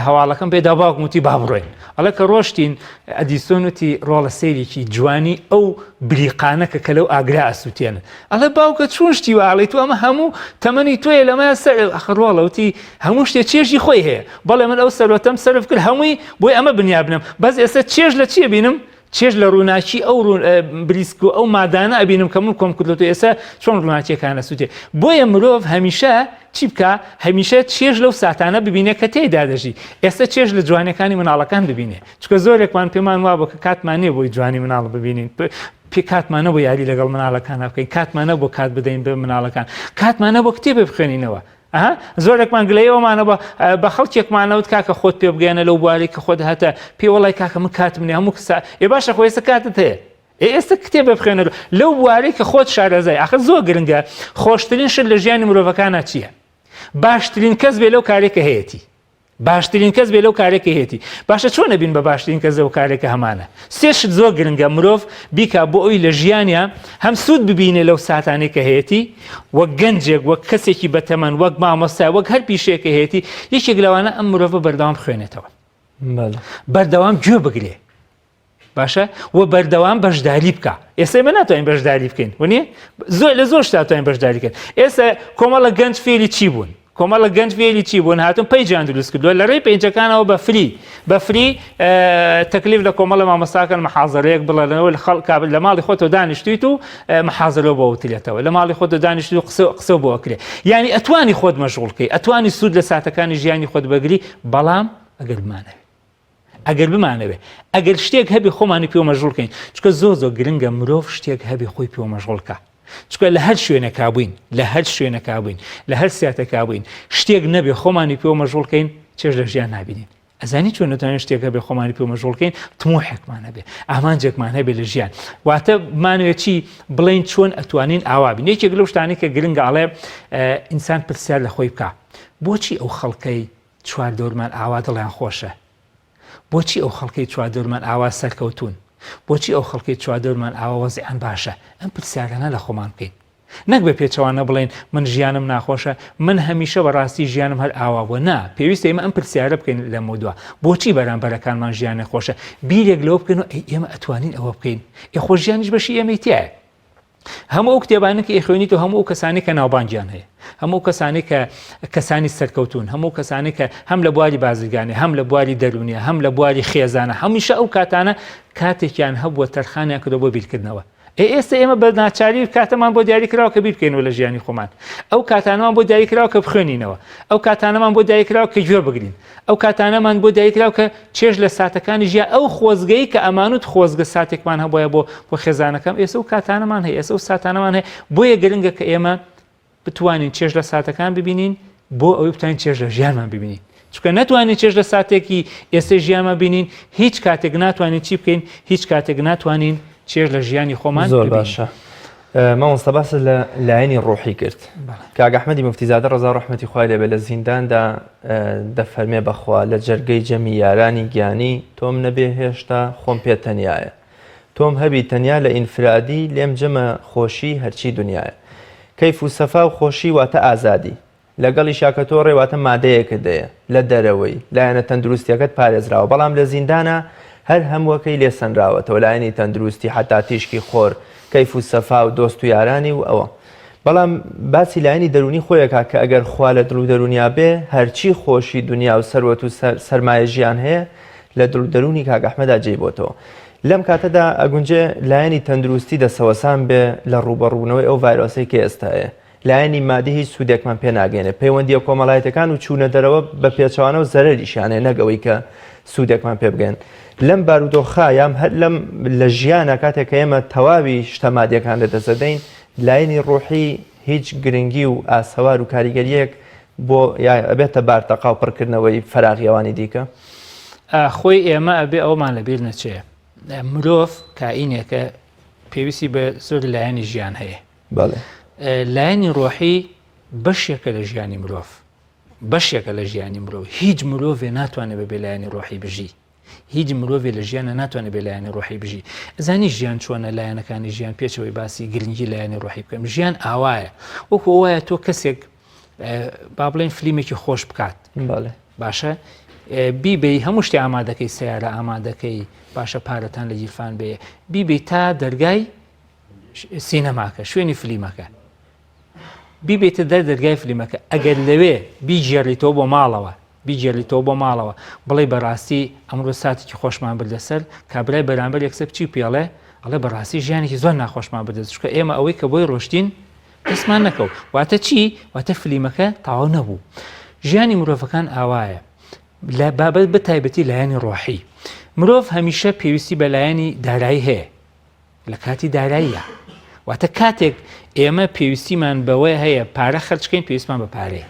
هەواڵەکەم پێدا باوکم وتی با بڕۆین ئەڵێ کە ڕۆشتین ئەدیسۆن وتی ڕۆڵە سەیرێکی جوانی ئەو بریقانە کە کە لەو ئاگرا ئەسووتێنن ئەڵێ باوکە چۆن شتی وا ئەڵێ تو ئەمە هەموو تەمەنی تۆیە لەمە سەر ئەخ ڕۆڵە وتی هەموو شتێ چێژی خۆی هەیە بەڵێ من ئەو سەرۆتەم سەرف کرد هەمووی بۆی ئەمە بنیابنم بەس ئێستا چێژ لە چیە بینم؟ چێژ لە ڕووناکی ئەو بریسک و ئەو مادانە ئەبینم کە من کۆم کردوەوە ئێستا چۆن ڕووناکیەکان ئەسووتێ بۆیە مرۆڤ هەمیشە چی بکە هەمیشە چێژ لەو ساتانە ببینێ کە تێیدا دەژی ئێستا چێژ لە جوانەکانی مناڵەکان ببینێ چکە زۆرێکمان پێمان وابوو کە کاتمان نییە بۆی جوانی مناڵ ببینین پێ کاتمانە بۆ یاری لەگەڵ مناڵەکان بکەین کاتمانە بۆ کات بدەین بە مناڵەکان کاتمانە بۆ کتێبێ بخوێنینەوە ئەها زۆرێکمان گلەیەوەمانە بە بە خەڵکێکمانەوت کاکە خۆت پێ بگەێنە لەو بوارێک کە خۆت هەتە پێ وڵی کاکە من کاتم نیە هەموو کەسا ئێ باشە خۆ ئێستا کاتت هەیە ئێ ئێستا کتێب بخوێنەر لەو بوارێک کە خۆت شارەزای ئاخر زۆر گرنگە خۆشترین شت لە ژیانی مرۆڤەکانە چییە؟ باشترین کەس بێ لەو کارێک کە هەیەتی باشترین کەس بێ لەو کارێک کە هەیەتی باشە چۆن ئەبین بە باشترین کەس لەو کارێک کە هەمانە سێ شت زۆر گرنگە مرۆڤ بیکا بۆ ئەوی لە ژیانیا هەم سوود ببینێ لەو ساتانەی کە هەیەتی وەک گەنجێک وەک کەسێکی بەتەمەن وەک مامۆستا وەک هەر پیشەیەک کە هەیەتی یەکێک لەوانە ئەم مرۆڤە بەردەوام خوێنێتەوە بەردەوام گوێ بگرێ باشە و بەردەوام بەشداری بکە ئێستا ئێمە ناتوانین بەشداری بکەین و نیە زۆر لە زۆر شتا توانین بەشداری کەن ئێستا کۆمەڵە گەنج فێری چی بوون کۆمەڵە گەنج فێری چی بوون هاتون page یان دروست کردووە لە ڕێی page ەکانەوە بە free بە free تەکلیف لە کۆمەڵە مامۆستاکەن محازەرەیەک بڵێنەوە لە خەڵک لە ماڵی خۆتەوە دانیشتویت و محازەرەوە بۆ وترێتەوە لە ماڵی خۆتە دانیشت و قسە قسە بۆ ئەکرێ یعنی ئەتوانی خۆت مەشغوڵکەی ئەتوانی سوود لە ساتەکانی ژیانی خۆت بەگری بەڵام ئەگەر بمانەوێت ئەگەر بمانەوێ ئەگەر شتێک هەبێ خۆمانی پێوە مەشغوڵ کەین چونکە زۆر زۆر گرنگە مرۆڤ شتێک هەبێ خۆی پێوە مەشغوڵ کا چونکە لە هەر شوێنێکا بووین لە هەر شوێنێکا بووین لە هەر ساتێکا بووین شتێک نەبێ خۆمانی پێوە مەشغوڵ کەین چێژ لە ژیان نابینین ئەزانی چۆن نەتوانین شتێک هەبێ خۆمانی پێوە مەشغوڵ کەین تموحێکمان هەبێ ئامانجێکمان هەبێ لە ژیان واتە بمانەوێ چی بڵێین چۆن ئەتوانین ئاوا بین یەکێک لەو شتانەی کە گرنگە ئەڵێ ئینسان پرسیار لە خۆی بکا بۆچی ئەو خەڵکەی چواردەورمان ئاوا دڵیان خۆشە؟ بۆچی ئەو خەڵکەی چواردەورمان ئاوا سەرکەوتوون؟ بۆچی ئەو خەڵکەی چواردەورمان ئاوا وەزعیان باشە؟ ئەم پرسیارانە لە خۆمان بکەین. نەک بە پێچەوانە بڵێین من ژیانم ناخۆشە، من هەمیشە بە ڕاستی ژیانم هەر ئاوا بووە. نا، پێویستە ئێمە ئەم پرسیارە بکەین لەمەودوا. بۆچی بەرامبەرەکانمان ژیانیان خۆشە؟ بیرێک لەوە بکەینەوە ئەی ئێمە ئەتوانین ئەوە بکەین؟ ئێ خۆ ژیانیش بەشی ئێمەی تیایە. هەموو ئەو کتێبانە کە ئەیخوێنیت و هەموو ئەو کەسانی کە ناوبانگیان هەیە هەموو کەسانی کە کەسانی سەرکەوتون هەموو کەسانی کە هەم لە بواری بازرگانی هەم لە بواری دەرونیە هەم لە بواری خێزانە هەمیشە ئەو کاتانە کاتێکیان هەبووە تەرخانیان کردو بۆ بیرکردنەوە ئێ ئێستا ئێمە بە ناچاری کاتەمان بۆ دیاری کراوە کە بیر بکەینەوە لە ژیانی خۆمان ئەو کاتانەمان بۆ دیاری کراوە کە بخوێنینەوە ئەو کاتانەمان بۆ دیاری کراوە کە گوێ بگرین ئەو کاتانەمان بۆ دیاریکراو کە چێژ لە ساتەکانی ژیان ئەو خۆزگەی کە ئەمانوت خۆزگە ساتێکمان هەبوایە بۆ بۆ خێزانەکەم ئێستا و کاتانەمان هەیە ئێستا و ساتانەمان هەیە بۆیە گرنگە کە ئێمە بتوانین چێژ لە ساتەکان ببینین بۆ ئەوەی بتوانین چێژ لە ژیانمان ببینین چونکە نەتوانین چێژ لە ساتێکی ئێستا ژیانمان بینین هیچ کاتێک ناتوانین چی بکەین هیچ کاتێک ناتوانین چێژ لە ژیانی خۆمان زۆر باشە مامۆستا باست لە لایەنی ڕۆحی کرد کاک ئەحمەدی موفتیزادە ڕەزا ڕەحمەتی خوای لێبێ لە زینداندا دەفەرمێ بەخوا لە جەرگەی جەمی یارانی گیانی تۆم نەبێ هێشتا خۆم پێ تەنیایە تۆم هەبی تەنیا لە ئینفرادی لێم جەمە خۆشی هەرچی دنیایە کەیف و سەفا و خۆشی واتە ئازادی لەگەڵیشا کە تۆ ڕێ واتە مادەیەکت دەیە لە دەرەوەی، لایەنە تەندروستیەکەت پارێزراوە، بەڵام لە زیندانا هەر هەمووەکەی لێ سەنراوەتەوە، لایەنی تەندروستی حەتا تیشکی خۆر، کەیف و سەفا و دۆست و یارانی و ئەوە. بەڵام باسی لایەنی دەروونی خۆی ئەکا کە ئەگەر خوا لە دڵ و دەروونیا بێ هەرچی خۆشی دونیا و سەروەت و سەرمایە ژیان هەیە لە دڵ و دەروونی کاک ئەحمەدا جێی بۆتەوە. لەم کاتەدا ئەگونجێ لایەنی تەندروستی دەسەوەسان بێ لە ڕووبەڕووبوونەوەی ئەو ڤایرۆسەی کە ئێستا هەیە. لایەنی مادی هیچ سوودێکمان پێ ناگەیەنێت، پەیوەندییە کۆمەڵایەتیەکان و چوونە دەرەوە بە پێچەوانەوە زەرەریشیان هەیە نەک ئەوەی کە سوودێکمان پێ بگەن. لەم بارودۆخە یان هەر لەم لە ژیانە کاتێک کە ئێمە تەواوی شتە مادیەکان لەدەست دەدەین لایەنی ڕۆحی هیچ گرنگی و ئاسەوار و کاریگەریەک بۆ یا ئەبێتە بارتەقا و پڕکردنەوەی فەراغی ئەوانی دیکە؟ خۆی ئێمە ئەبێ ئەومان لەبیر نەچێ مرۆڤ کائینێکە پێویستی بە زۆر لایەنی ژیان هەیە بەڵێ. لایەنی ڕۆحی بەشێکە لە ژیانی مرۆڤ بەشێکە لە ژیانی مرۆڤ هیچ مرۆڤێ ناتوانێت بەبێ لایەنی ڕۆحی بژی هیچ مرۆڤێ لە ژیانە ناتوانێت بێ لایەنی ڕۆحی بژی ئەزانی ژیان چۆنە لایەنەکانی ژیان پێچەوەی باسی گرنگی لایەنی ڕۆحی بکەم ژیان ئاوایە وەکو وایە تۆ کەسێک با بڵێن فلیمێکی خۆش بکات باشە بیبەی هەموو شتی ئامادەکەی سیارە ئامادەکەی باشە پارەتان لە گیرفان بێ بیبەی تا دەرگای سینەماکە شوێنی فلیمەکە بیبێتە دەر دەرگای فلیمەکە ئەگەر لەوێ بیگێڕیتەوە بۆ ماڵەوە. بیگێڕیتەوە بۆ ماڵەوە بڵێی بەڕاستی ئەمڕۆ ساتێکی خۆشمان بردە سەر، کابرای بەرامبەر یەکسەر چی پێڵێ؟ ئەڵێ بەڕاستی ژیانێکی زۆر ناخۆشمان بردە چونکە ئێمە ئەوەی کە بۆی ڕۆشتین دەستمان نەکەوت. واتە چی؟ واتە فلیمەکە تەواو نەبوو. ژیانی مرۆڤەکان ئاوایە لە بابەت بە تایبەتی لایەنی ڕۆحی. مرۆڤ هەمیشە پێویستی بە لایەنی دارایی هەیە. لە کاتی داراییە واتە کاتێک ئێمە پێویستیمان بەوەی هەیە پارە خەرجکەین پێویستمان بە پارەیە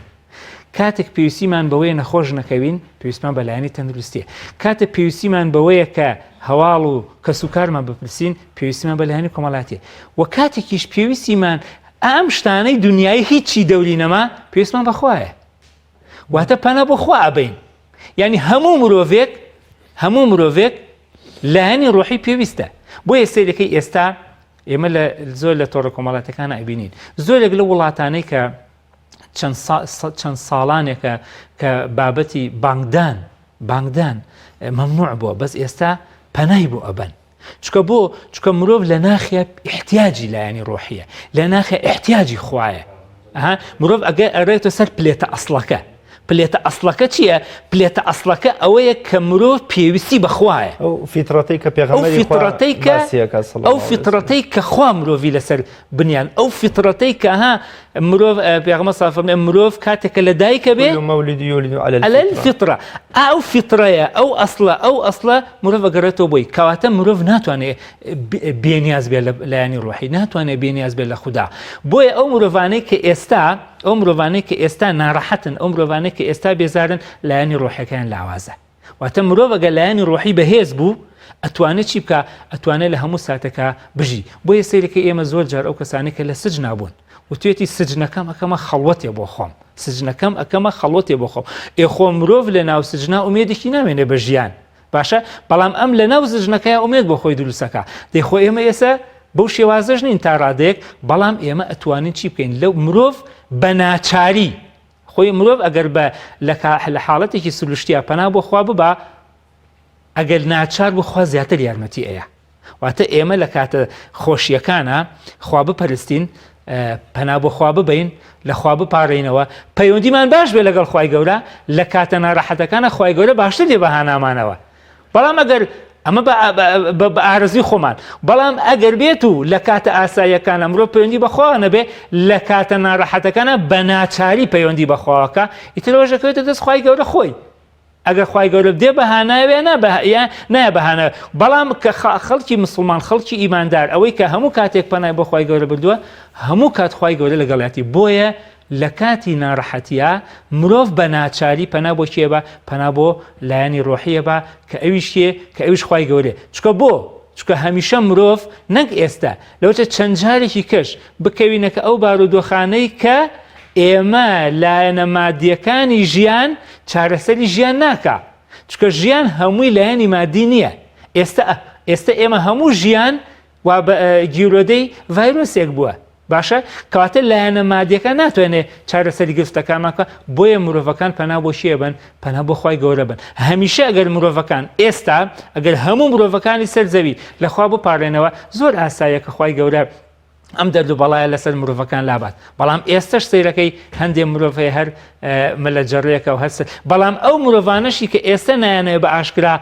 کاتێک پێویستیمان بەوەیە نەخۆش نەکەوین پێویستمان بە لایەنی تەندروستیە کاتێک پێویستیمان بەوەیە کە هەواڵ و کەسوکارمان بپرسین پێویستیمان بە لایەنی کۆمەڵاتیە و کاتێکیش پێویستیمان ئەم شتانەی دنیای هیچی دەوری نەما پێویستمان بەخوایە واتە پەنا بۆ خوا ئەبەین یعنی هەموو مرۆڤێک هەموو مرۆڤێک لایەنی ڕۆحی پێویستە بۆیە سەیرەکەی ئێستا ئێمە لە زۆر لە تۆڕە کۆمەڵاتەکان ئەبینین زۆرێک لە وڵاتانەی کە چەند ساڵانێکە کە بابەتی بانگدان بانگدان مەمنوع بووە بەس ئێستا پەنای بۆ ئەبەن چکە بۆ چکە مرۆڤ لە ناخیا احتیاجی لایەنی ڕۆحیە لە ناخیا احتیاجی خوایە ئەها مرۆڤ ئەگەر ئەرێتە سەر پلێتە ئەسڵەکە پلێتە ئەسڵەکە چییە؟ پلێتە ئەسڵەکە ئەوەیە کە مرۆڤ پێویستی بەخوایە ئەو فیتڕەتەی کە پێغەمبەری خوا فیتڕەتەی کە باسی ئەکا صلی ئەو الله علیه وسلم. فیتڕەتەی کە خوا مرۆڤی لەسەر بنیان ئەو فیتڕەتەی کە ها مرۆڤ پێغەمبەر صلی الله علیه و فەرمووی مرۆڤ کاتێک کە لەدایکە بێ كل مولود يولد على على الفطرة الفطرة ئەو فیتڕەیە ئەو ئەسڵە ئەو ئەسڵە مرۆڤ ئەگەڕێتەوە بۆی کەواتە مرۆڤ ناتوانێت بێنیاز بێت لە لایەنی ڕۆحی ناتوانێت بێنیاز بێت لە خودا بۆیە ئەو مرۆڤانەی کە ئێستا ئەو مرۆڤانەی کە ئێستا ناڕەحەتن ئەو مرۆڤانەی کە ئێستا بێزارن لایەنی ڕۆحەکەیان لاوازە واتە مرۆڤ ئەگەر لایەنی ڕۆحی بەهێز بوو ئەتوانێت چی بکە ئەتوانێت لە هەموو ساتەکە بژی بۆیە سەیرەکە ئێمە زۆر جار ئەو کەسانێک کە لە سجنا بوون وتێتی سجنەکەم ئەکەمە خەڵوەتێ بۆ خۆم سجنەکەم ئەکەمە خەڵوەتێ بۆ خۆم ئێ خۆ مرۆڤ لە ناو سجنا ئومێدێکی نامێنێ بە ژیان باشە بەڵام ئەم لە ناو سجنەکەی ئومێد بۆ خۆی دروستەکە دەی خۆ ئێمە ئێستا بەو شێوازەش نین تا ڕادەیەک بەڵام ئێمە ئەتوانین چی بکەین لەو مرۆڤ بە ناچاری خۆی مرۆڤ ئەگەر بە لە حاڵەتێکی سروشتیا پەنا بۆ خوا ببا ئەگەر ناچار بوو خوا زیاتر یارمەتی ئەیا واتە ئێمە لە کاتە خۆشیەکانە خوا بپەرستین پەنا بۆ خوا ببین لە خوا بپارڕینەوە پەیوەندیمان باش بێ لەگەڵ خوای گەورە لە کاتە ناڕەحەتەکانە خوای گەورە باشتر دێ بە هانامانەوە بەڵام ئەگەر ئەمە بە ئارەزوی خۆمان بەڵام ئەگەر بێت و لە کاتە ئاساییەکانە مرۆ پەیوەندی بەخوا نەبێ لە کاتە ناڕەحەتەکانە بە ناچاری پەیوەندی بەخواوەکە ئیتر ڕۆژەکەوێتە دەست خوای گەورە خۆی ئەگەر خوای گەورە بدێ بە هاناوێ نا بە یا نایە بە هاناوێ بەڵام کە خەڵکی مسلمان خەڵکی ئیماندار ئەوەی کە هەموو کاتێک پەنای بۆ خوای گەورە بردووە هەموو کات خوای گەورە لەگەڵیەتی بۆیە لە کاتی ناڕەحەتیا مرۆڤ بە ناچاری پەنا بۆ کێ بە پەنا بۆ لایەنی ڕۆحیە بە کە ئەویش کێ کە ئەویش خوای گەورەیە چکە بۆ چکە هەمیشە مرۆڤ نەک ئێستا لەوچە چەند جارێکی کەش بکەوینەکە ئەو بارودۆخانەی کە ئێمە لایەنە مادیەکانی ژیان چارەسەری ژیان ناکا چکە ژیان هەمووی لایەنی مادی نییە ئێستا ئێستا ئێمە هەموو ژیان وا گیرۆدەی ڤایرۆسێک بووە باشە کەواتە لایەنە مادیەکە ناتوانێت چارەسەری گرفتەکانمان بکە بۆیە مرۆڤەکان پەنا بۆ شێ بن پەنا بۆ خوای گەورە بن هەمیشە ئەگەر مرۆڤەکان ئێستا ئەگەر هەموو مرۆڤەکانی سەر زەوی لەخوا بپارێنەوە زۆر ئاساییە کە خوای گەورە ئەم دەرد و بەڵایە لەسەر مرۆڤەکان لابات بەڵام ئێستش سەیرەکەی هەندێک مرۆڤ هەیە هەر ملە جەڕێکە و هەرس بەڵام ئەو مرۆڤانەشی کە ئێستا نایانەوە بە ئاشکرا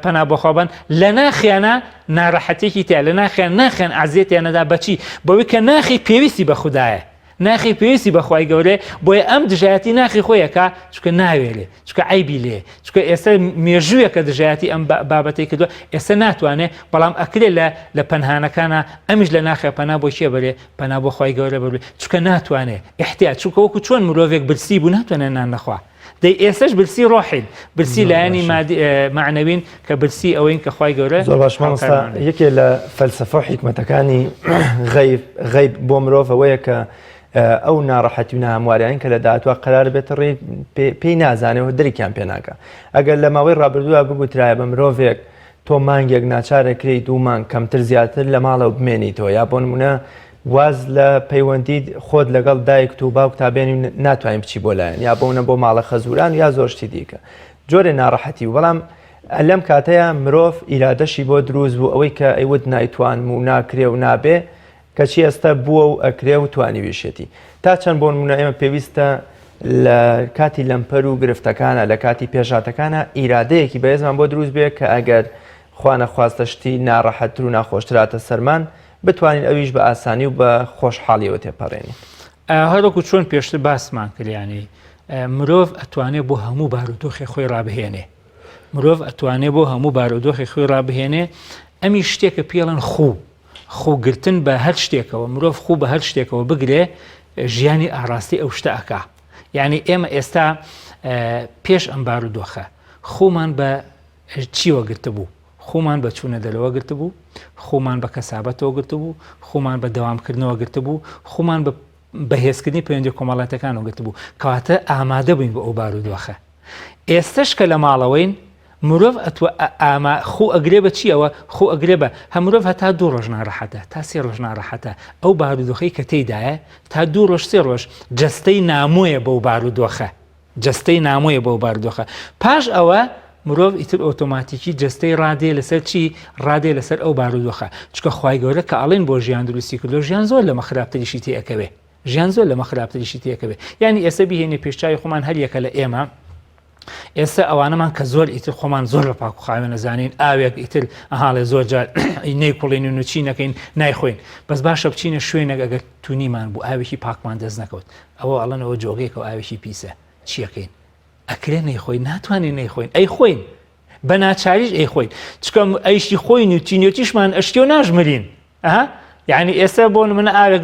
پەنا بۆخۆبن لە ناخیانە ناڕەحەتێکی تیا لە ناخیان ناخیان ئازیەتیانەدا بەچی بەوەی کە ناخی پێویستی بە خودایە ناخی پێویستی بە خوای گەورەیە بۆیە ئەم دژایەتی ناخی خۆی ئەکا چونکە ناوێرێ چونکە عەیبی لێ چونکە ئێستا مێژوویەکە دژایەتی ئەم بابەتەی کردووە ئێستا ناتوانێ بەڵام ئەکرێ لە لە پەنهانەکانە ئەمیش لە ناخێ پەنا بۆ کێ بەرێ پەنا بۆ خوای گەورە بەرێ چونکە ناتوانێ احتیاج چونکە وەکو چۆن مرۆڤێک برسی بوو ناتوانێت نان نەخوا دەی ئێستش برسی ڕۆحین برسی لایەنی معنەوین کە برسی ئەوەین کە خوای گەورە زۆر باش مامۆستا یەکێ لە فەلسەفە و حیکمەتەکانی غەیب غەیب بۆ مرۆڤ ئەوەیە کە ئەو ناڕەحەتی و ناهەمواریان کە لە داهاتوە قرار بێتە ڕێ پێی نازانێ و درکیان پێ ناکە ئەگەر لە ماوەی ڕابردووە بگوترایە بە مرۆڤێک تۆ مانگێک ناچارە کرێی دوو مانگ کەمتر زیاتر لە ماڵەوە بمێنیتەوە یا بۆ نمونە واز لە پەیوەندیت خۆت لەگەڵ دایکت و باوکتا بێنی و ناتوانین بچی بۆ لایەن یا بۆنە بۆ ماڵە خەزوران یا زۆر شتی دیکە جۆرێ ناڕەحەتی و بەڵام لەم کاتەیە مرۆڤ ئیرادەشی بۆ دروست بوو ئەوەی کە ئەیوت نایتوانم و ناکرێ و نابێ کەچی ئێستا بووە و ئەکرێ و توانیویشێتی تا چەند بۆ نمونە ئێمە پێویستە. لە کاتی لەمپەر و گرفتەکانە لە کاتی پێشهاتەکانە ئیرادەیەکی بەهێزمان بۆ دروست بێ کە ئەگەر خوانەخواستە شتی ناڕەحەتتر و ناخۆشتراتە سەرمان بتوانین ئەویش بە ئاسانی و بە خۆشحاڵیەوە تێپەڕێنین. هەروەکو چۆن پێشتر باسمان کرد یانی مرۆڤ ئەتوانێ بۆ هەموو بارودۆخێ خۆی ڕابهێنێ مرۆڤ ئەتوانێ بۆ هەموو بارودۆخی خۆی ڕابهێنێ ئەمی شتێکە پێڵەن خوو خووگرتن بە هەر شتێکەوە مرۆڤ خوو بە هەر شتێکەوە بگرێ ژیانی ئاراستەی ئەو شتە ئەکا یعنی ئێمە ئێستا پێش ئەم بارودۆخە خومان بە چیوە گرتبوو خومان بە چوونە دەرەوە گرتبوو خومان بە کەسابەتەوە گرتبوو خومان بە دەوامکردنەوە گرتبوو خومان بە بەهێزکردنی پەیوەندی کۆمەڵاتەکانەوە گرتبوو کەواتە ئامادە بووین بۆ ئەو بارودۆخە ئێستەش کە لە ماڵەوەین مرۆڤ ئەتوە ئاما خو ئەگرێ بە چیەوە خو ئەگرێ بە هە مرۆڤ هەتا دوو ڕۆژ ناڕەحەتە تا سێ ڕۆژ ناڕەحەتە ئەو بارودۆخەی کە تێیدایە تا دوو ڕۆژ سێ ڕۆژ جەستەی نامۆیە بەو بارودۆخە جەستەی نامۆیە بەو بارودۆخە پاش ئەوە مرۆڤ ئیتر ئۆتۆماتیکی جەستەی ڕادێ لەسەر چی ڕادێ لەسەر ئەو بارودۆخە چکە خوای گەورە کە ئەڵێن بۆ ژیان دروستی کردو ژیان زۆر لەمە خراپتریشی تێ ئەکەوێ ژیان زۆر لەمە خراپتریشی تێکەوێ یعنی ئێستا بهێنێ پێشچوی خۆمان هەر یەکە لە ئێمە ئێستا ئەوانەمان کە زۆر ئیتر خۆمان زۆر بە پاک و خاوێن نەزانین ئاوێک ئیتر ئەهاڵێ زۆر جار نەیکوڵین و نوچی نەکەین نایخۆین بەس باشە بچینە شوێنێک ئەگەر تونیمان بوو ئاوێکی پاکمان دەست نەکەوت ئەوە ئەڵەنەوە جۆگەیەکەوە ئاوێکی پیسە چیەکەین ئەکرێ نەیخۆین ناتوانین نەیخۆین ئەی خۆین بە ناچاریش ئەیخۆین چکە ئەیشی خۆین و تینێتیشمان ئەشتی و ناژمرین ئەها یعنی ئێستا بۆ منە ئاوێک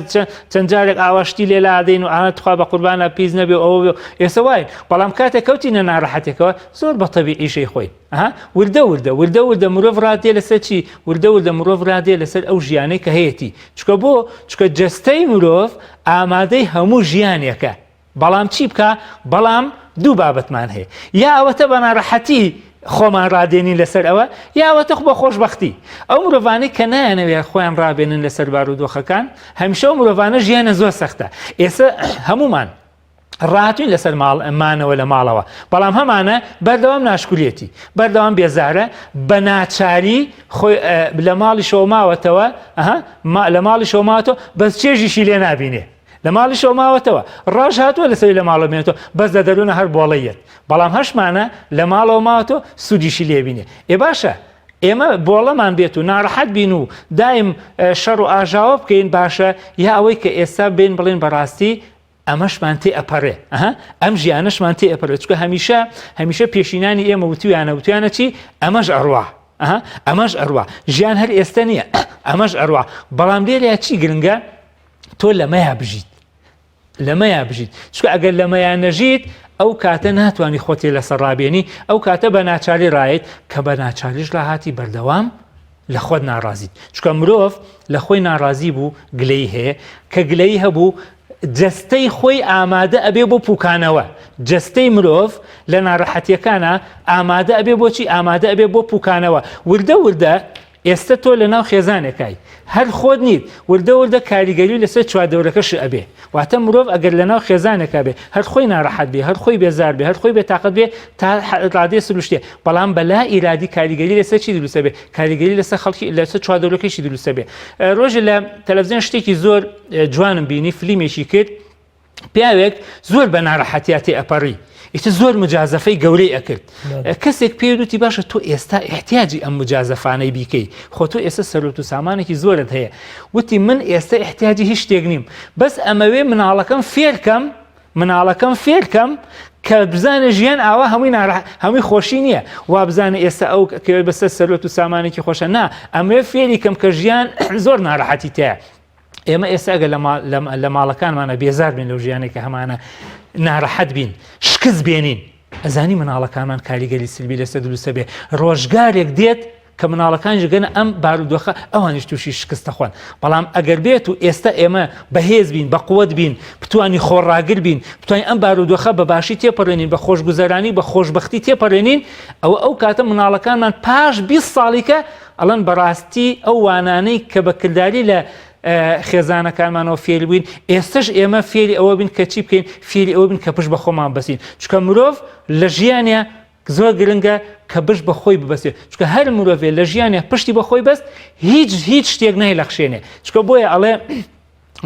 چەند جارێک ئاواشتی لێ لادەین و ئاە تخوا بە قوربانە پیس نەبێ ئەوە بێ ئێستا واین بەڵام کاتێک کەوتینە ناڕەحەتێکەوە زۆر بە تەبیعیشەی خۆی ئەها وردە وردە وردە وردە مرۆڤ ڕادێ لەسەر چی وردە وردە مرۆڤ ڕادێ لەسەر ئەو ژیانەی کە هەیەتی چکە بۆ چکە جەستەی مرۆڤ ئامادەی هەموو ژیانێکە بەڵام چی بکا؟ بەڵام دوو بابەتمان هەیە یا ئەوەتە بە ناڕەحەتی خۆمان ڕادێنین لەسەر ئەوە یا ئەوەتە بە خۆشببختی ئەو مرۆڤانەی کە نایانەوێت خۆیان ڕابێنن لەسەر بارودۆخەکان هەمیشە ئەو مرۆڤانە ژیانە زۆر سەختە ئێستا هەمومان ڕاتوین لەسەر ماڵ مانەوە لە ماڵەوە بەڵام هەمانە بەردەوام ناشکرێتی بەردەوام بێزارە بە ناچاری خۆی لە ماڵیشەوە ماوەتەوە لە ماڵیشەوە ماوەتەوە بەس چێژیشی لێ نابینێ لە ماڵیشەوە ماوەتەوە ڕاش هاتووە لەسەری لە ماڵەوە بمێنێتەوە بەس لە دەروونە هەر بۆڵەیەت بەڵام هەشمانە لە ماڵەوە ماوەتەوە سوودیشی لێبینێ ئێ باشە ئێمە بۆڵەمان بێت و ناڕەحەت بین و دایم شەڕ و ئاژاوە بکەین باشە یا ئەوەی کە ئێستا بین بڵێن بەڕاستی ئەمەشمان تێ ئەپەڕێ ئەم ژیانەشمان تێ ئەپەڕێت چکە هەمیشە هەمیشە پێشینانی ئێمە وتویانە وتویانە چی ئەمەش ئەڕوا ئەمەش ئەڕوا ژیان هەر ئێستا نییە ئەمەش ئەڕوا بەڵام لێرە چی گرنگە تۆ لەمەیا بژیت لەمەیا بژیت چکە ئەگەر لەمەیا نەژیت ئەو کاتە ناتوانانی خۆتی لەسەر ڕابێنی ئەو کاتە بە ناچاری ڕایت کە بە ناچاریش ڕاهاتی بەردەوام لە خۆت ناڕازیت چکە مرۆڤ لە خۆی ناڕازی بوو گلەی هەیە کە گلەی هەبوو جەستەی خۆی ئامادە ئەبێ بۆ پوکانەوە جەستەی مرۆڤ لە ناڕەحەتیەکانە ئامادە ئەبێ بۆچی ئامادە ئەبێ بۆ پوکانەوە وردە وردە ئێستە تۆ لە ناو خێزانێکای هەر خۆت نیت وردە وردە کاریگەری لەسەر چواردەورەکەش ئەبێ واتە مرۆڤ ئەگەر لە ناو خێزانێکا بێ هەر خۆی ناڕەحەت بێ هەر خۆی بێزار بێ هەر خۆی بێتاقەت بێ تا ڕادەی سروشتێ بەڵام بەلا ئیرادی کاریگەری لەسەر چی دروستە بێ کاریگەری لەسەر خەڵکی لەسەر چواردەورەکەشی دروستە بێ ڕۆژێ لە تەلەڤزیۆن شتێکی زۆر جوانم بینی فلیمێکی کرد پیاوێک زۆر بە ناڕەحەتیا تێ ئەپەڕی ئیتر زۆر مجازەفەی گەورەی ئەکرد کەسێک پێ دوتی باشە تۆ ئێستا احتیاجی ئەم مجازەفانەی بیکەی خۆ تۆ ئێستا سەرۆت و سامانێکی زۆرت هەیە وتی من ئێستا احتیاجی هیچ شتێک نیم بەس ئەمەوێ مناڵەکەم فێرکەم مناڵەکەم فێرکەم کە بزانە ژیان ئاوا هەمووی ناڕە هەمووی خۆشی نییە وابزانە ئێستا ئەو کەوێت بەسەر سەرۆت و سامانێکی خۆشە نا ئەمەوێ فێری کەم کە ژیان زۆر ناڕەحەتی تایە ئێمە ئێستا ئەگەر لە ماڵەکانمانە بێزار بین لەو ژیانێک کە هەمانە ناڕەحەت بین شکست بێنین ئەزانی مناڵەکانمان کاریگەری سلبی لەسەر دروستە بێ ڕۆژگارێک دێت کە مناڵەکان ژگەنە ئەم بارودۆخە ئەوانیش تووشی شکستە خۆن بەڵام ئەگەر بێت و ئێستا ئێمە بەهێز بین بە قوت بین بتانی خۆڕاگر بین بتوانین ئەم بارودۆخە بە باشی تێپەڕێنین بە خۆشگوزەرانی بە خۆشببختی تێپەڕێنین ئەوە ئەو کاتە مناڵەکانمان پاش 20 ساڵیکە ئەڵێن بەڕاستی ئەو وانانەی کە بە کرداری لە خێزانەکانمانەوە فێری بووین ئێستش ئێمە فێری ئەوە بین کە چی بکەین فێری ئەوە بین کە پشت بە خۆمان بەسین چکە مرۆڤ لە ژیانە زۆر گرنگە کە بش بە خۆی ببەسێ چکە هەر مرۆڤێ لە ژیانە پشتی بە خۆی بەست هیچ هیچ شتێک نایلەخشێنێ چکە بۆیە ئەڵێ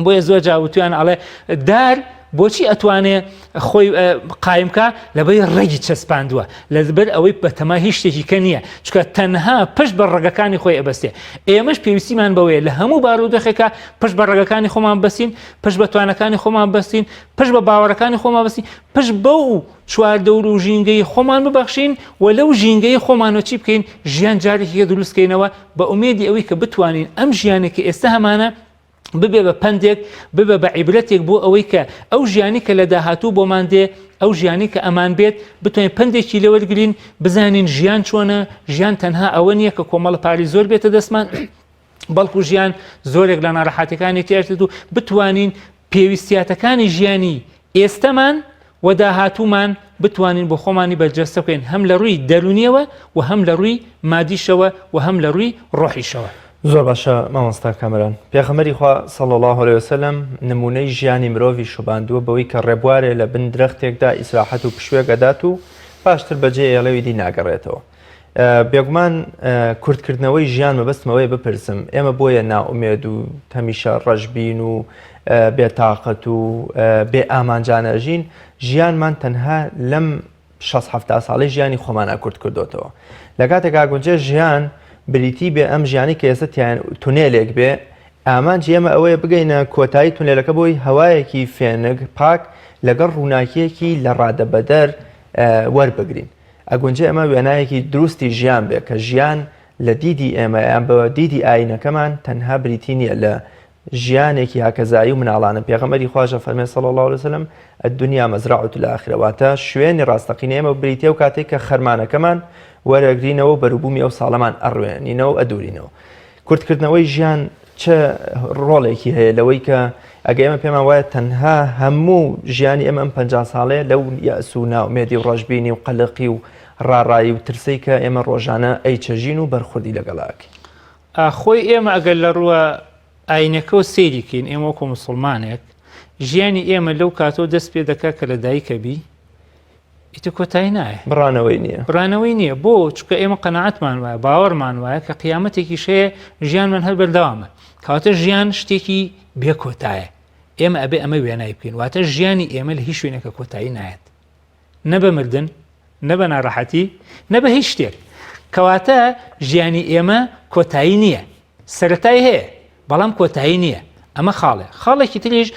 بۆیە زۆر جا وتویان ئەڵێ دار بۆچی ئەتوانێ خۆی قایم کا؟ لەبەری ڕەگی چەسپاندووە، لەبەر ئەوەی بەتەما هیچ شتێکی کە نییە، چونکە تەنها پشت بە ڕەگەکانی خۆی ئەبەستێ. ئێمەش پێویستیمان بەوەیە لە هەموو بارودۆخێکا پشت بە ڕەگەکانی خۆمان بەستین، پشت بە توانەکانی خۆمان بەستین، پشت بە باوەڕەکانی خۆمان بەستین، پشت بەو چواردەور و ژینگەی خۆمان ببەخشین و لەو ژینگەی خۆمانەوە چی بکەین؟ ژیان جارێکی کە دروست کەینەوە بە ئومێدی ئەوەی کە بتوانین ئەم ژیانێک کە ئێستا هەمانە ببێ بە پەندێک، ببێ بە عیبرەتێک بۆ ئەوەی کە ئەو ژیانی کە لە داهاتوو بۆمان دێ، ئەو ژیانی کە ئەمان بێت، بتوانین پەندێکی لێ وەرگرین، بزانین ژیان چۆنە، ژیان تەنها ئەوە نییە کە کۆمەڵە پارەی زۆر بێتە دەستمان، بەڵکو ژیان زۆرێک لە ناڕەحەتەکانی تێرتێت و بتوانین پێویستیاتەکانی ژیانی ئێستەمان و داهاتوومان بتوانین بۆ خۆمانی بەرجەستە بکەین هەم لە ڕووی دەروونیەوە و هەم لە ڕووی مادیشەوە و هەم لە ڕووی ڕۆحیشەوە. زۆر باشە مامۆستا کامەران. پێغەمبەری خوا صلی اللە علیە وسلم نمونەی ژیانی مرۆڤی شوباندووە بەوەی کە ڕێبوارێ لە بن درەختێکدا ئیسراحەت و پشوێک ئەدات و پاشتر بەجێ ئێڵێ و ئیدی ناگەڕێتەوە. بێگومان کورتکردنەوەی ژیان مەبەستم ئەوەیە بپرسم ئێمە بۆیە نائومێد و هەمیشە ڕەشبین و بێتاقەت و بێ ئامانجانە ژین ژیانمان تەنها لەم 6 ساڵی ژیانی خۆمانە کورت کردوتەوە لە کاتێکا گونجێ ژیان بریتی بێ ئەم ژیانی کە ئێستا تیان تونێلێک بێ ئامانجی ئێمە ئەوەیە بگەینە کۆتایی تونێلەکە بۆی هەوایەکی فێنک پاک لەگەڵ ڕووناکیەکی لە ڕادەبەدەر وەربگرین ئەگونجێ ئەمە وێنایەکی دروستی ژیان بێ کە ژیان لە دیدی ئێمە یان بە دیدی ئایینەکەمان تەنها بریتی نییە لە ژیانێکی هاکەزایی و مناڵانە پێغەمبەری خواش ئەفەرمێ صلی اللە علیه وسلم الدنیا مزرعة الاخرە واتە شوێنی ڕاستەقینە ئێمە بریتیە و کاتێک کە خەرمانەکەمان وەرەگرینەوە و بەروبوومی ئەو ساڵەمان ئەڕوێنینەوە و ئەدورینەوە کورتکردنەوەی ژیان چ ڕۆڵێکی هەیە لەوەی کە ئەگە ئێمە پێمان وایە تەنها هەموو ژیانی ئێمە ئەم 50 ساڵەیە لەو یەئس و ناومێدی و ڕەشبینی و قەلەقی و ڕاڕایی و ترسەی کە ئێمە ڕۆژانە ئەیچەژین و بەرخوردی لەگەڵا ئەکەین. خۆی ئێمە ئەگەر لە ڕووە ئاینەکەوە سەیری کەین ئێمە وەکو موسڵمانێک ژیانی ئێمە لەو کاتەوە دەست پێ دەکات کە لە دایکە بی ئیتر کۆتایی نایە. بڕانەوەی نییە. بڕانەوەی نییە بۆ؟ چونکە ئێمە قەناعەتمان وایە، باوەڕمان وایە کە قیامەتێکیش هەیە ژیانمان هەر بەردەوامە. کەواتە ژیان شتێکی بێ کۆتایە. ئێمە ئەبێ ئەمە وێنای بکەین. واتە ژیانی ئێمە لە هیچ شوێنێکە کۆتایی نایەت. نە بە مردن، نە بە ناڕەحەتی، نە بە هیچ شتێک. کەواتە ژیانی ئێمە کۆتایی نییە. سەرەتای هەیە، بەڵام کۆتایی نییە. ئەمە خاڵێ. خاڵێکی تریش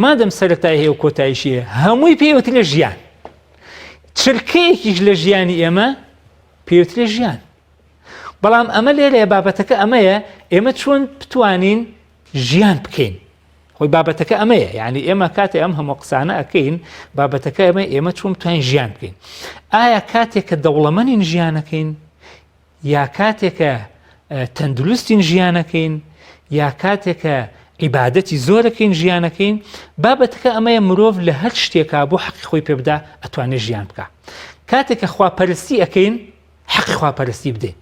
مادەم سەرەتای هەیە و کۆتایشی هەیە هەمووی پێوترێ ژیان چرکەیەکیش لە ژیانی ئێمە پێوترێ ژیان بەڵام ئەمە لێرەیە بابەتەکە ئەمەیە ئێمە چۆن بتوانین ژیان بکەین خۆی بابەتەکە ئەمەیە یعنی ئێمە کاتێ ئەم هەموو قسانە ئەەکەین بابەتەکە ئەمە ئێمە چۆن بتوانین ژیان بکەین ئایا کاتێک کە دەوڵەمەنین ژیانەکەین یا کاتێکە تەندروستین ژیانەکەین یا کاتێکە عیبادەتی زۆرەکەین ژیانەکەین بابەتەکە ئەمەیە مرۆڤ لە هەر شتێکا بۆ حەقی خۆی پێ بدا ئەتوانێت ژیان بکە کاتێک کە خواپەرستی ئەەکەین حەقی خواپەرستی بدەین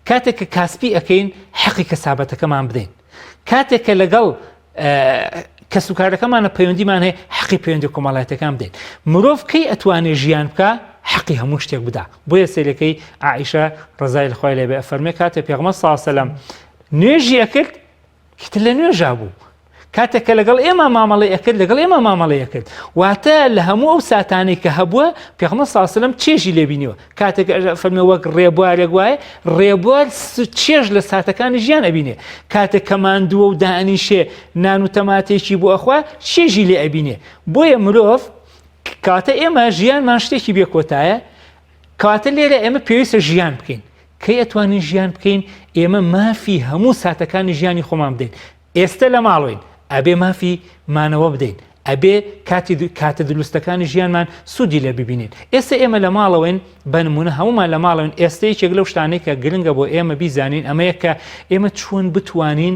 کاتێک کە کاسپی ئەەکەین حەقی کەسابەتەکەمان بدەین کاتێک کە لەگەڵ کەسوکارەکەمانە پەیوەندیمان هەیە حەقی پەیوەندی کۆمەڵایەتەکان بدەین مرۆڤ کەی ئەتوانێ ژیان بکە حەقی هەموو شتێک بدا بۆیە سەیرەکەی عائیشە ڕزای لە خوای لێبێ ئەفەرمێ کاتێ پێغمە ساسەلم نوێژی ئەکرد کتر لە نوێژا بوو کاتێک کە لەگەڵ ئێمە مامەڵی ئەکرد لەگەڵ ئێمە مامەڵی ئەکرد واتە لە هەموو ئەو ساتانەی کە هەبووە پێغمە ساسلم چێژی لێبینیوە کاتێک فەرمی وەک ڕێبوارێک وایە ڕێبوار چێژ لە ساتەکانی ژیان ئەبینێ کاتێک کە ماندووە و دانیشێ نان و تەماتێکی بۆ ئەخوا چێژی لێ ئەبینێ بۆیە مرۆڤ کاتە ئێمە ژیانمان شتێکی بێ کۆتایە کاتە لێرە ئێمە پێویستە ژیان بکەین کەی ئەتوانین ژیان بکەین ئێمە مافی هەموو ساتەکانی ژیانی خۆمان بدەین ئێستە لە ماڵۆین ئەبێ مافی مانەوە بدەین ئەبێ کاتی کاتە دروستەکانی ژیانمان سوودی لێ ببینین ئێستا ئێمە لە ماڵەوەین بە نمونە هەمومان لە ماڵەوەین ئێستا یەکێک لەو شتانەی کە گرنگە بۆ ئێمە بیزانین ئەمەیە کە ئێمە چۆن بتوانین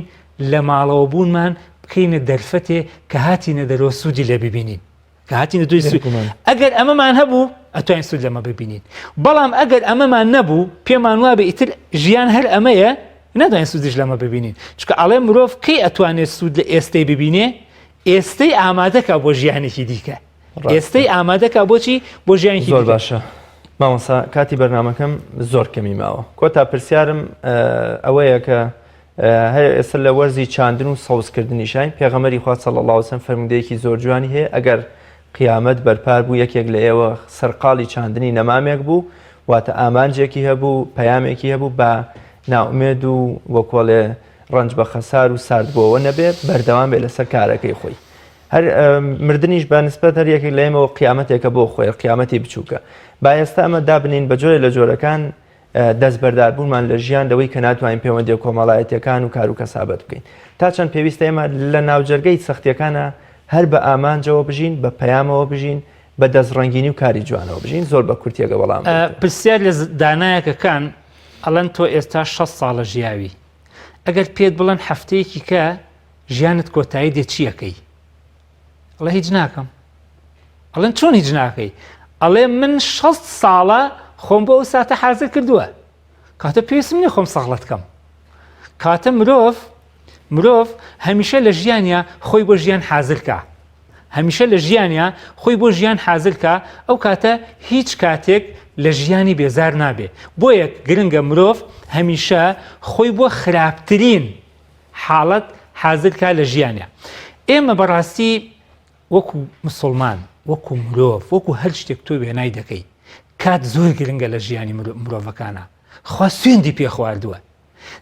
لە ماڵەوە بوونمان بکەینە دەرفەتێ کە هاتینە دەرەوە سوودی لێ ببینین کە هاتینە دوی سوود ئەگەر ئەمەمان هەبوو ئەتوانین سوود لەمە ببینین بەڵام ئەگەر ئەمەمان نەبوو پێمان وابێ ئیتر ژیان هەر ئەمەیە ناتوانین سوودیش لەمە ببینین چونکە ئەڵێ مرۆڤ کەی ئەتوانێت سوود لە ئێستەی ببینێ ئێستەی ئامادەکە بۆ ژیانێکی دیکە ئێستەی ئامادەکە بۆچی بۆ ژیانێکی زۆر باشە مامۆسا کاتی بەرنمەکەم زۆر کەمی ماوە کۆتا پرسیارم ئەوەیە کە هەیە ئێستا لە وەرزی چاندن و سەوزکردنیشاین، پێغەمبەری خوا صلی اللە علیە وسلم فەرموودەیەکی زۆر جوانی هەیە ئەگەر قیامەت بەرپار بوو یەکێک لە ئێوە سەرقاڵی چاندنی نەمامێک بوو واتە ئامانجێکی هەبوو پەیامێکی هەبوو بە نائومێد و وەکۆڵێ ڕەنج بە خەسار و ساردبووەوە نەبێ بەردەوام بێ لەسەر کارەکەی خۆی هەر مردنیش بە نسبەت هەر یەکێک لە ئێمەوە قیامەتێکە بۆ خۆی قیامەتی بچووکە با ئێستا ئەمە دابنین بە جۆرێ لە جۆرەکان دەستبەرداربوونمان لە ژیان لەوەی کە ناتوانین پەیوەندیە کۆمەڵایەتیەکان و کار و کەسابەت بکەین تا چەند پێویستە ئێمە لە ناوجەرگەی سەختیەکانە هەر بە ئامانجەوە بژین بە پەیامەوە بژین بە دەستڕەنگینی و کاری جوانەوە بژین زۆر بە کورتیەگە وەڵام پرسیار لە دانایەکەکان ئەڵەن تۆ ئێستا 6 ساڵە ژیاوی ئەگەر پێت بڵێن هەفتەیەکی کە ژیانت کۆتایی دێ چیەکەی ئەڵێ هیچ ناکەم ئەڵێن چۆن هیچ ناکەی ئەڵێ من 6 ساڵە خۆم بۆ ئەو ساتە حازر کردووە کاتە پێویستم نییە خۆم سەغڵەت کەم کاتە مرۆڤ مرۆڤ هەمیشە لە ژیانیا خۆی بۆ ژیان حازرکە هەمیشە لە ژیانیا خۆی بۆ ژیان حازرکە ئەو کاتە هیچ کاتێک لە ژیانی بێزار نابێ بۆیە گرنگە مرۆڤ هەمیشە خۆی بۆ خراپترین حاڵەت حازر کا لە ژیانیا. ئێمە بەڕاستی وەکو مسوڵمان، وەکو مرۆڤ، وەکو هەر شتێک تۆ وێنای دەکەی، کات زۆر گرنگە لە ژیانی مرۆڤەکانا. خوا سوێندی پێ خواردووە.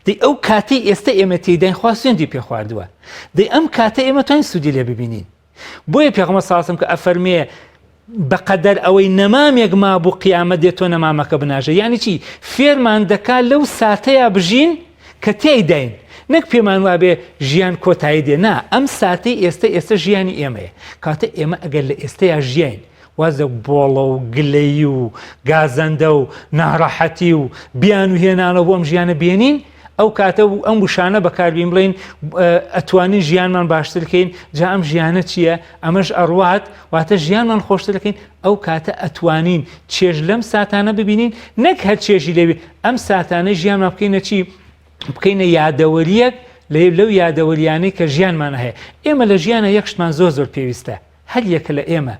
دەی ئەو کاتەی ئێستە ئێمە تێیداین خوا سوێندی پێ خواردووە. دەی ئەم کاتە ئێمە توانین سوودی لێ ببینین. بۆیە پێغەمبەر صلی اللە علیه و سلم کە ئەفەرمێ بەقەدەر ئەوەی نەمامێک مابوو قیامەت دێت تۆ نەمامەکە بناژە یعنی چی فێرمان دەکا لەو ساتەیا بژین کە تێیداین نەک پێمان وابێ ژیان کۆتایی دێ نا ئەم ساتەی ئێستا ئێستا ژیانی ئێمەیە کاتە ئێمە ئەگەر لە ئێستەیا ژیاین واز لە بۆڵە و گلەیی و گازەندە و ناڕەحەتی و بیان و هێنانەوە بۆ ئەم ژیانە بێنین ئەو کاتە و ئەم وشانە بەکاربین بڵین ئەتوانین ژیانمان باشتر کەین جا ئەم ژیانە چییە ئەمەش ئەڕوات واتە ژیانمان خۆشتر دەکەین ئەو کاتە ئەتوانین چێژ لەم ساتانە ببینین نەک هەر چێژی لەوێ ئەم ساتانەی ژیانمان بکەینە چی بکەینە یادەوەریەک لە لەو یادەوەریانەی کە ژیانمان هەیە ئێمە لە ژیانە یەکشتمان زۆر زۆر پێویستە هەر یەکە لە ئێمە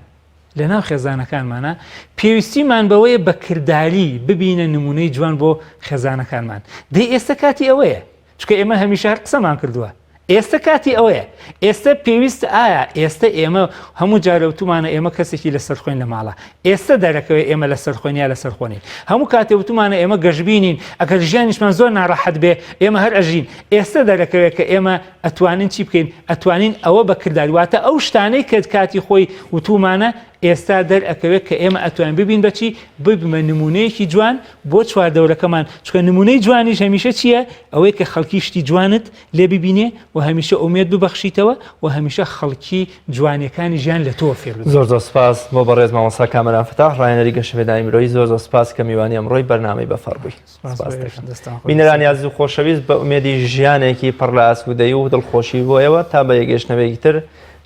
لە ناو خێزانەکانمانە پێویستیمان بەوەیە بە کرداری ببینە نمونەی جوان بۆ خێزانەکانمان دەی ئێستا کاتی ئەوەیە چونکە ئێمە هەمیشە هەر قسەمان کردووە ئێستا کاتی ئەوەیە ئێستا پێویست ئایا ئێستا ئێمە هەموو جارەوتومانە ئێمە کەسێکی لەسەر خوێن لە ماڵە ئێستا دەرەکەوێت ئێمە لەسەر خوێن یا لەسەر خۆنین هەموو کاتێ وتومانە ئێمە گەشببینین ئەگەر ژیانیشمان زۆر ناڕەحەت بێ ئێمە هەر ئەژین ئێستا دەرەکەوێت کە ئێمە ئەتوانین چی بکەین ئەتوانین ئەوە بە کردار واتە ئەو شتانەی کە کاتی خۆی وتومانە ئێستا دەرئەکەوێت کە ئێمە ئەتوانین ببین بە چی؟ ببمە نموونەیەکی جوان بۆ چواردەورەکەمان، چونکە نموونەی جوانیش هەمیشە چییە؟ ئەوەیە کە خەڵکی شتی جوانت لێ ببینێ و هەمیشە ئومێد ببەخشیتەوە و هەمیشە خەڵکی جوانیەکانی ژیان لە تۆوە فێر ببن. زۆر زۆر سپاس بۆ بەڕێز مامۆستا کامەران فەتاح ڕاهێنەری گەشەپێدانی مرۆیی زۆر زۆر سپاس کە میوانی ئەمڕۆی بەرنامەی بەفەڕ بووی. سپاس بۆ ئێوەش دەستتان خۆش. بینەرانی ئازیز و خۆشەویست بە ئومێدی ژیانێکی پڕ لە ئاسوودەیی و دڵخۆشی بۆ ئێوە تا بە یەکگەیشتنەوەیەکی تر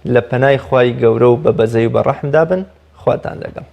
لە پەنای خوای گەورە و بە بەزەی و بە ڕەحمدا بن خواتان لەگەڵ.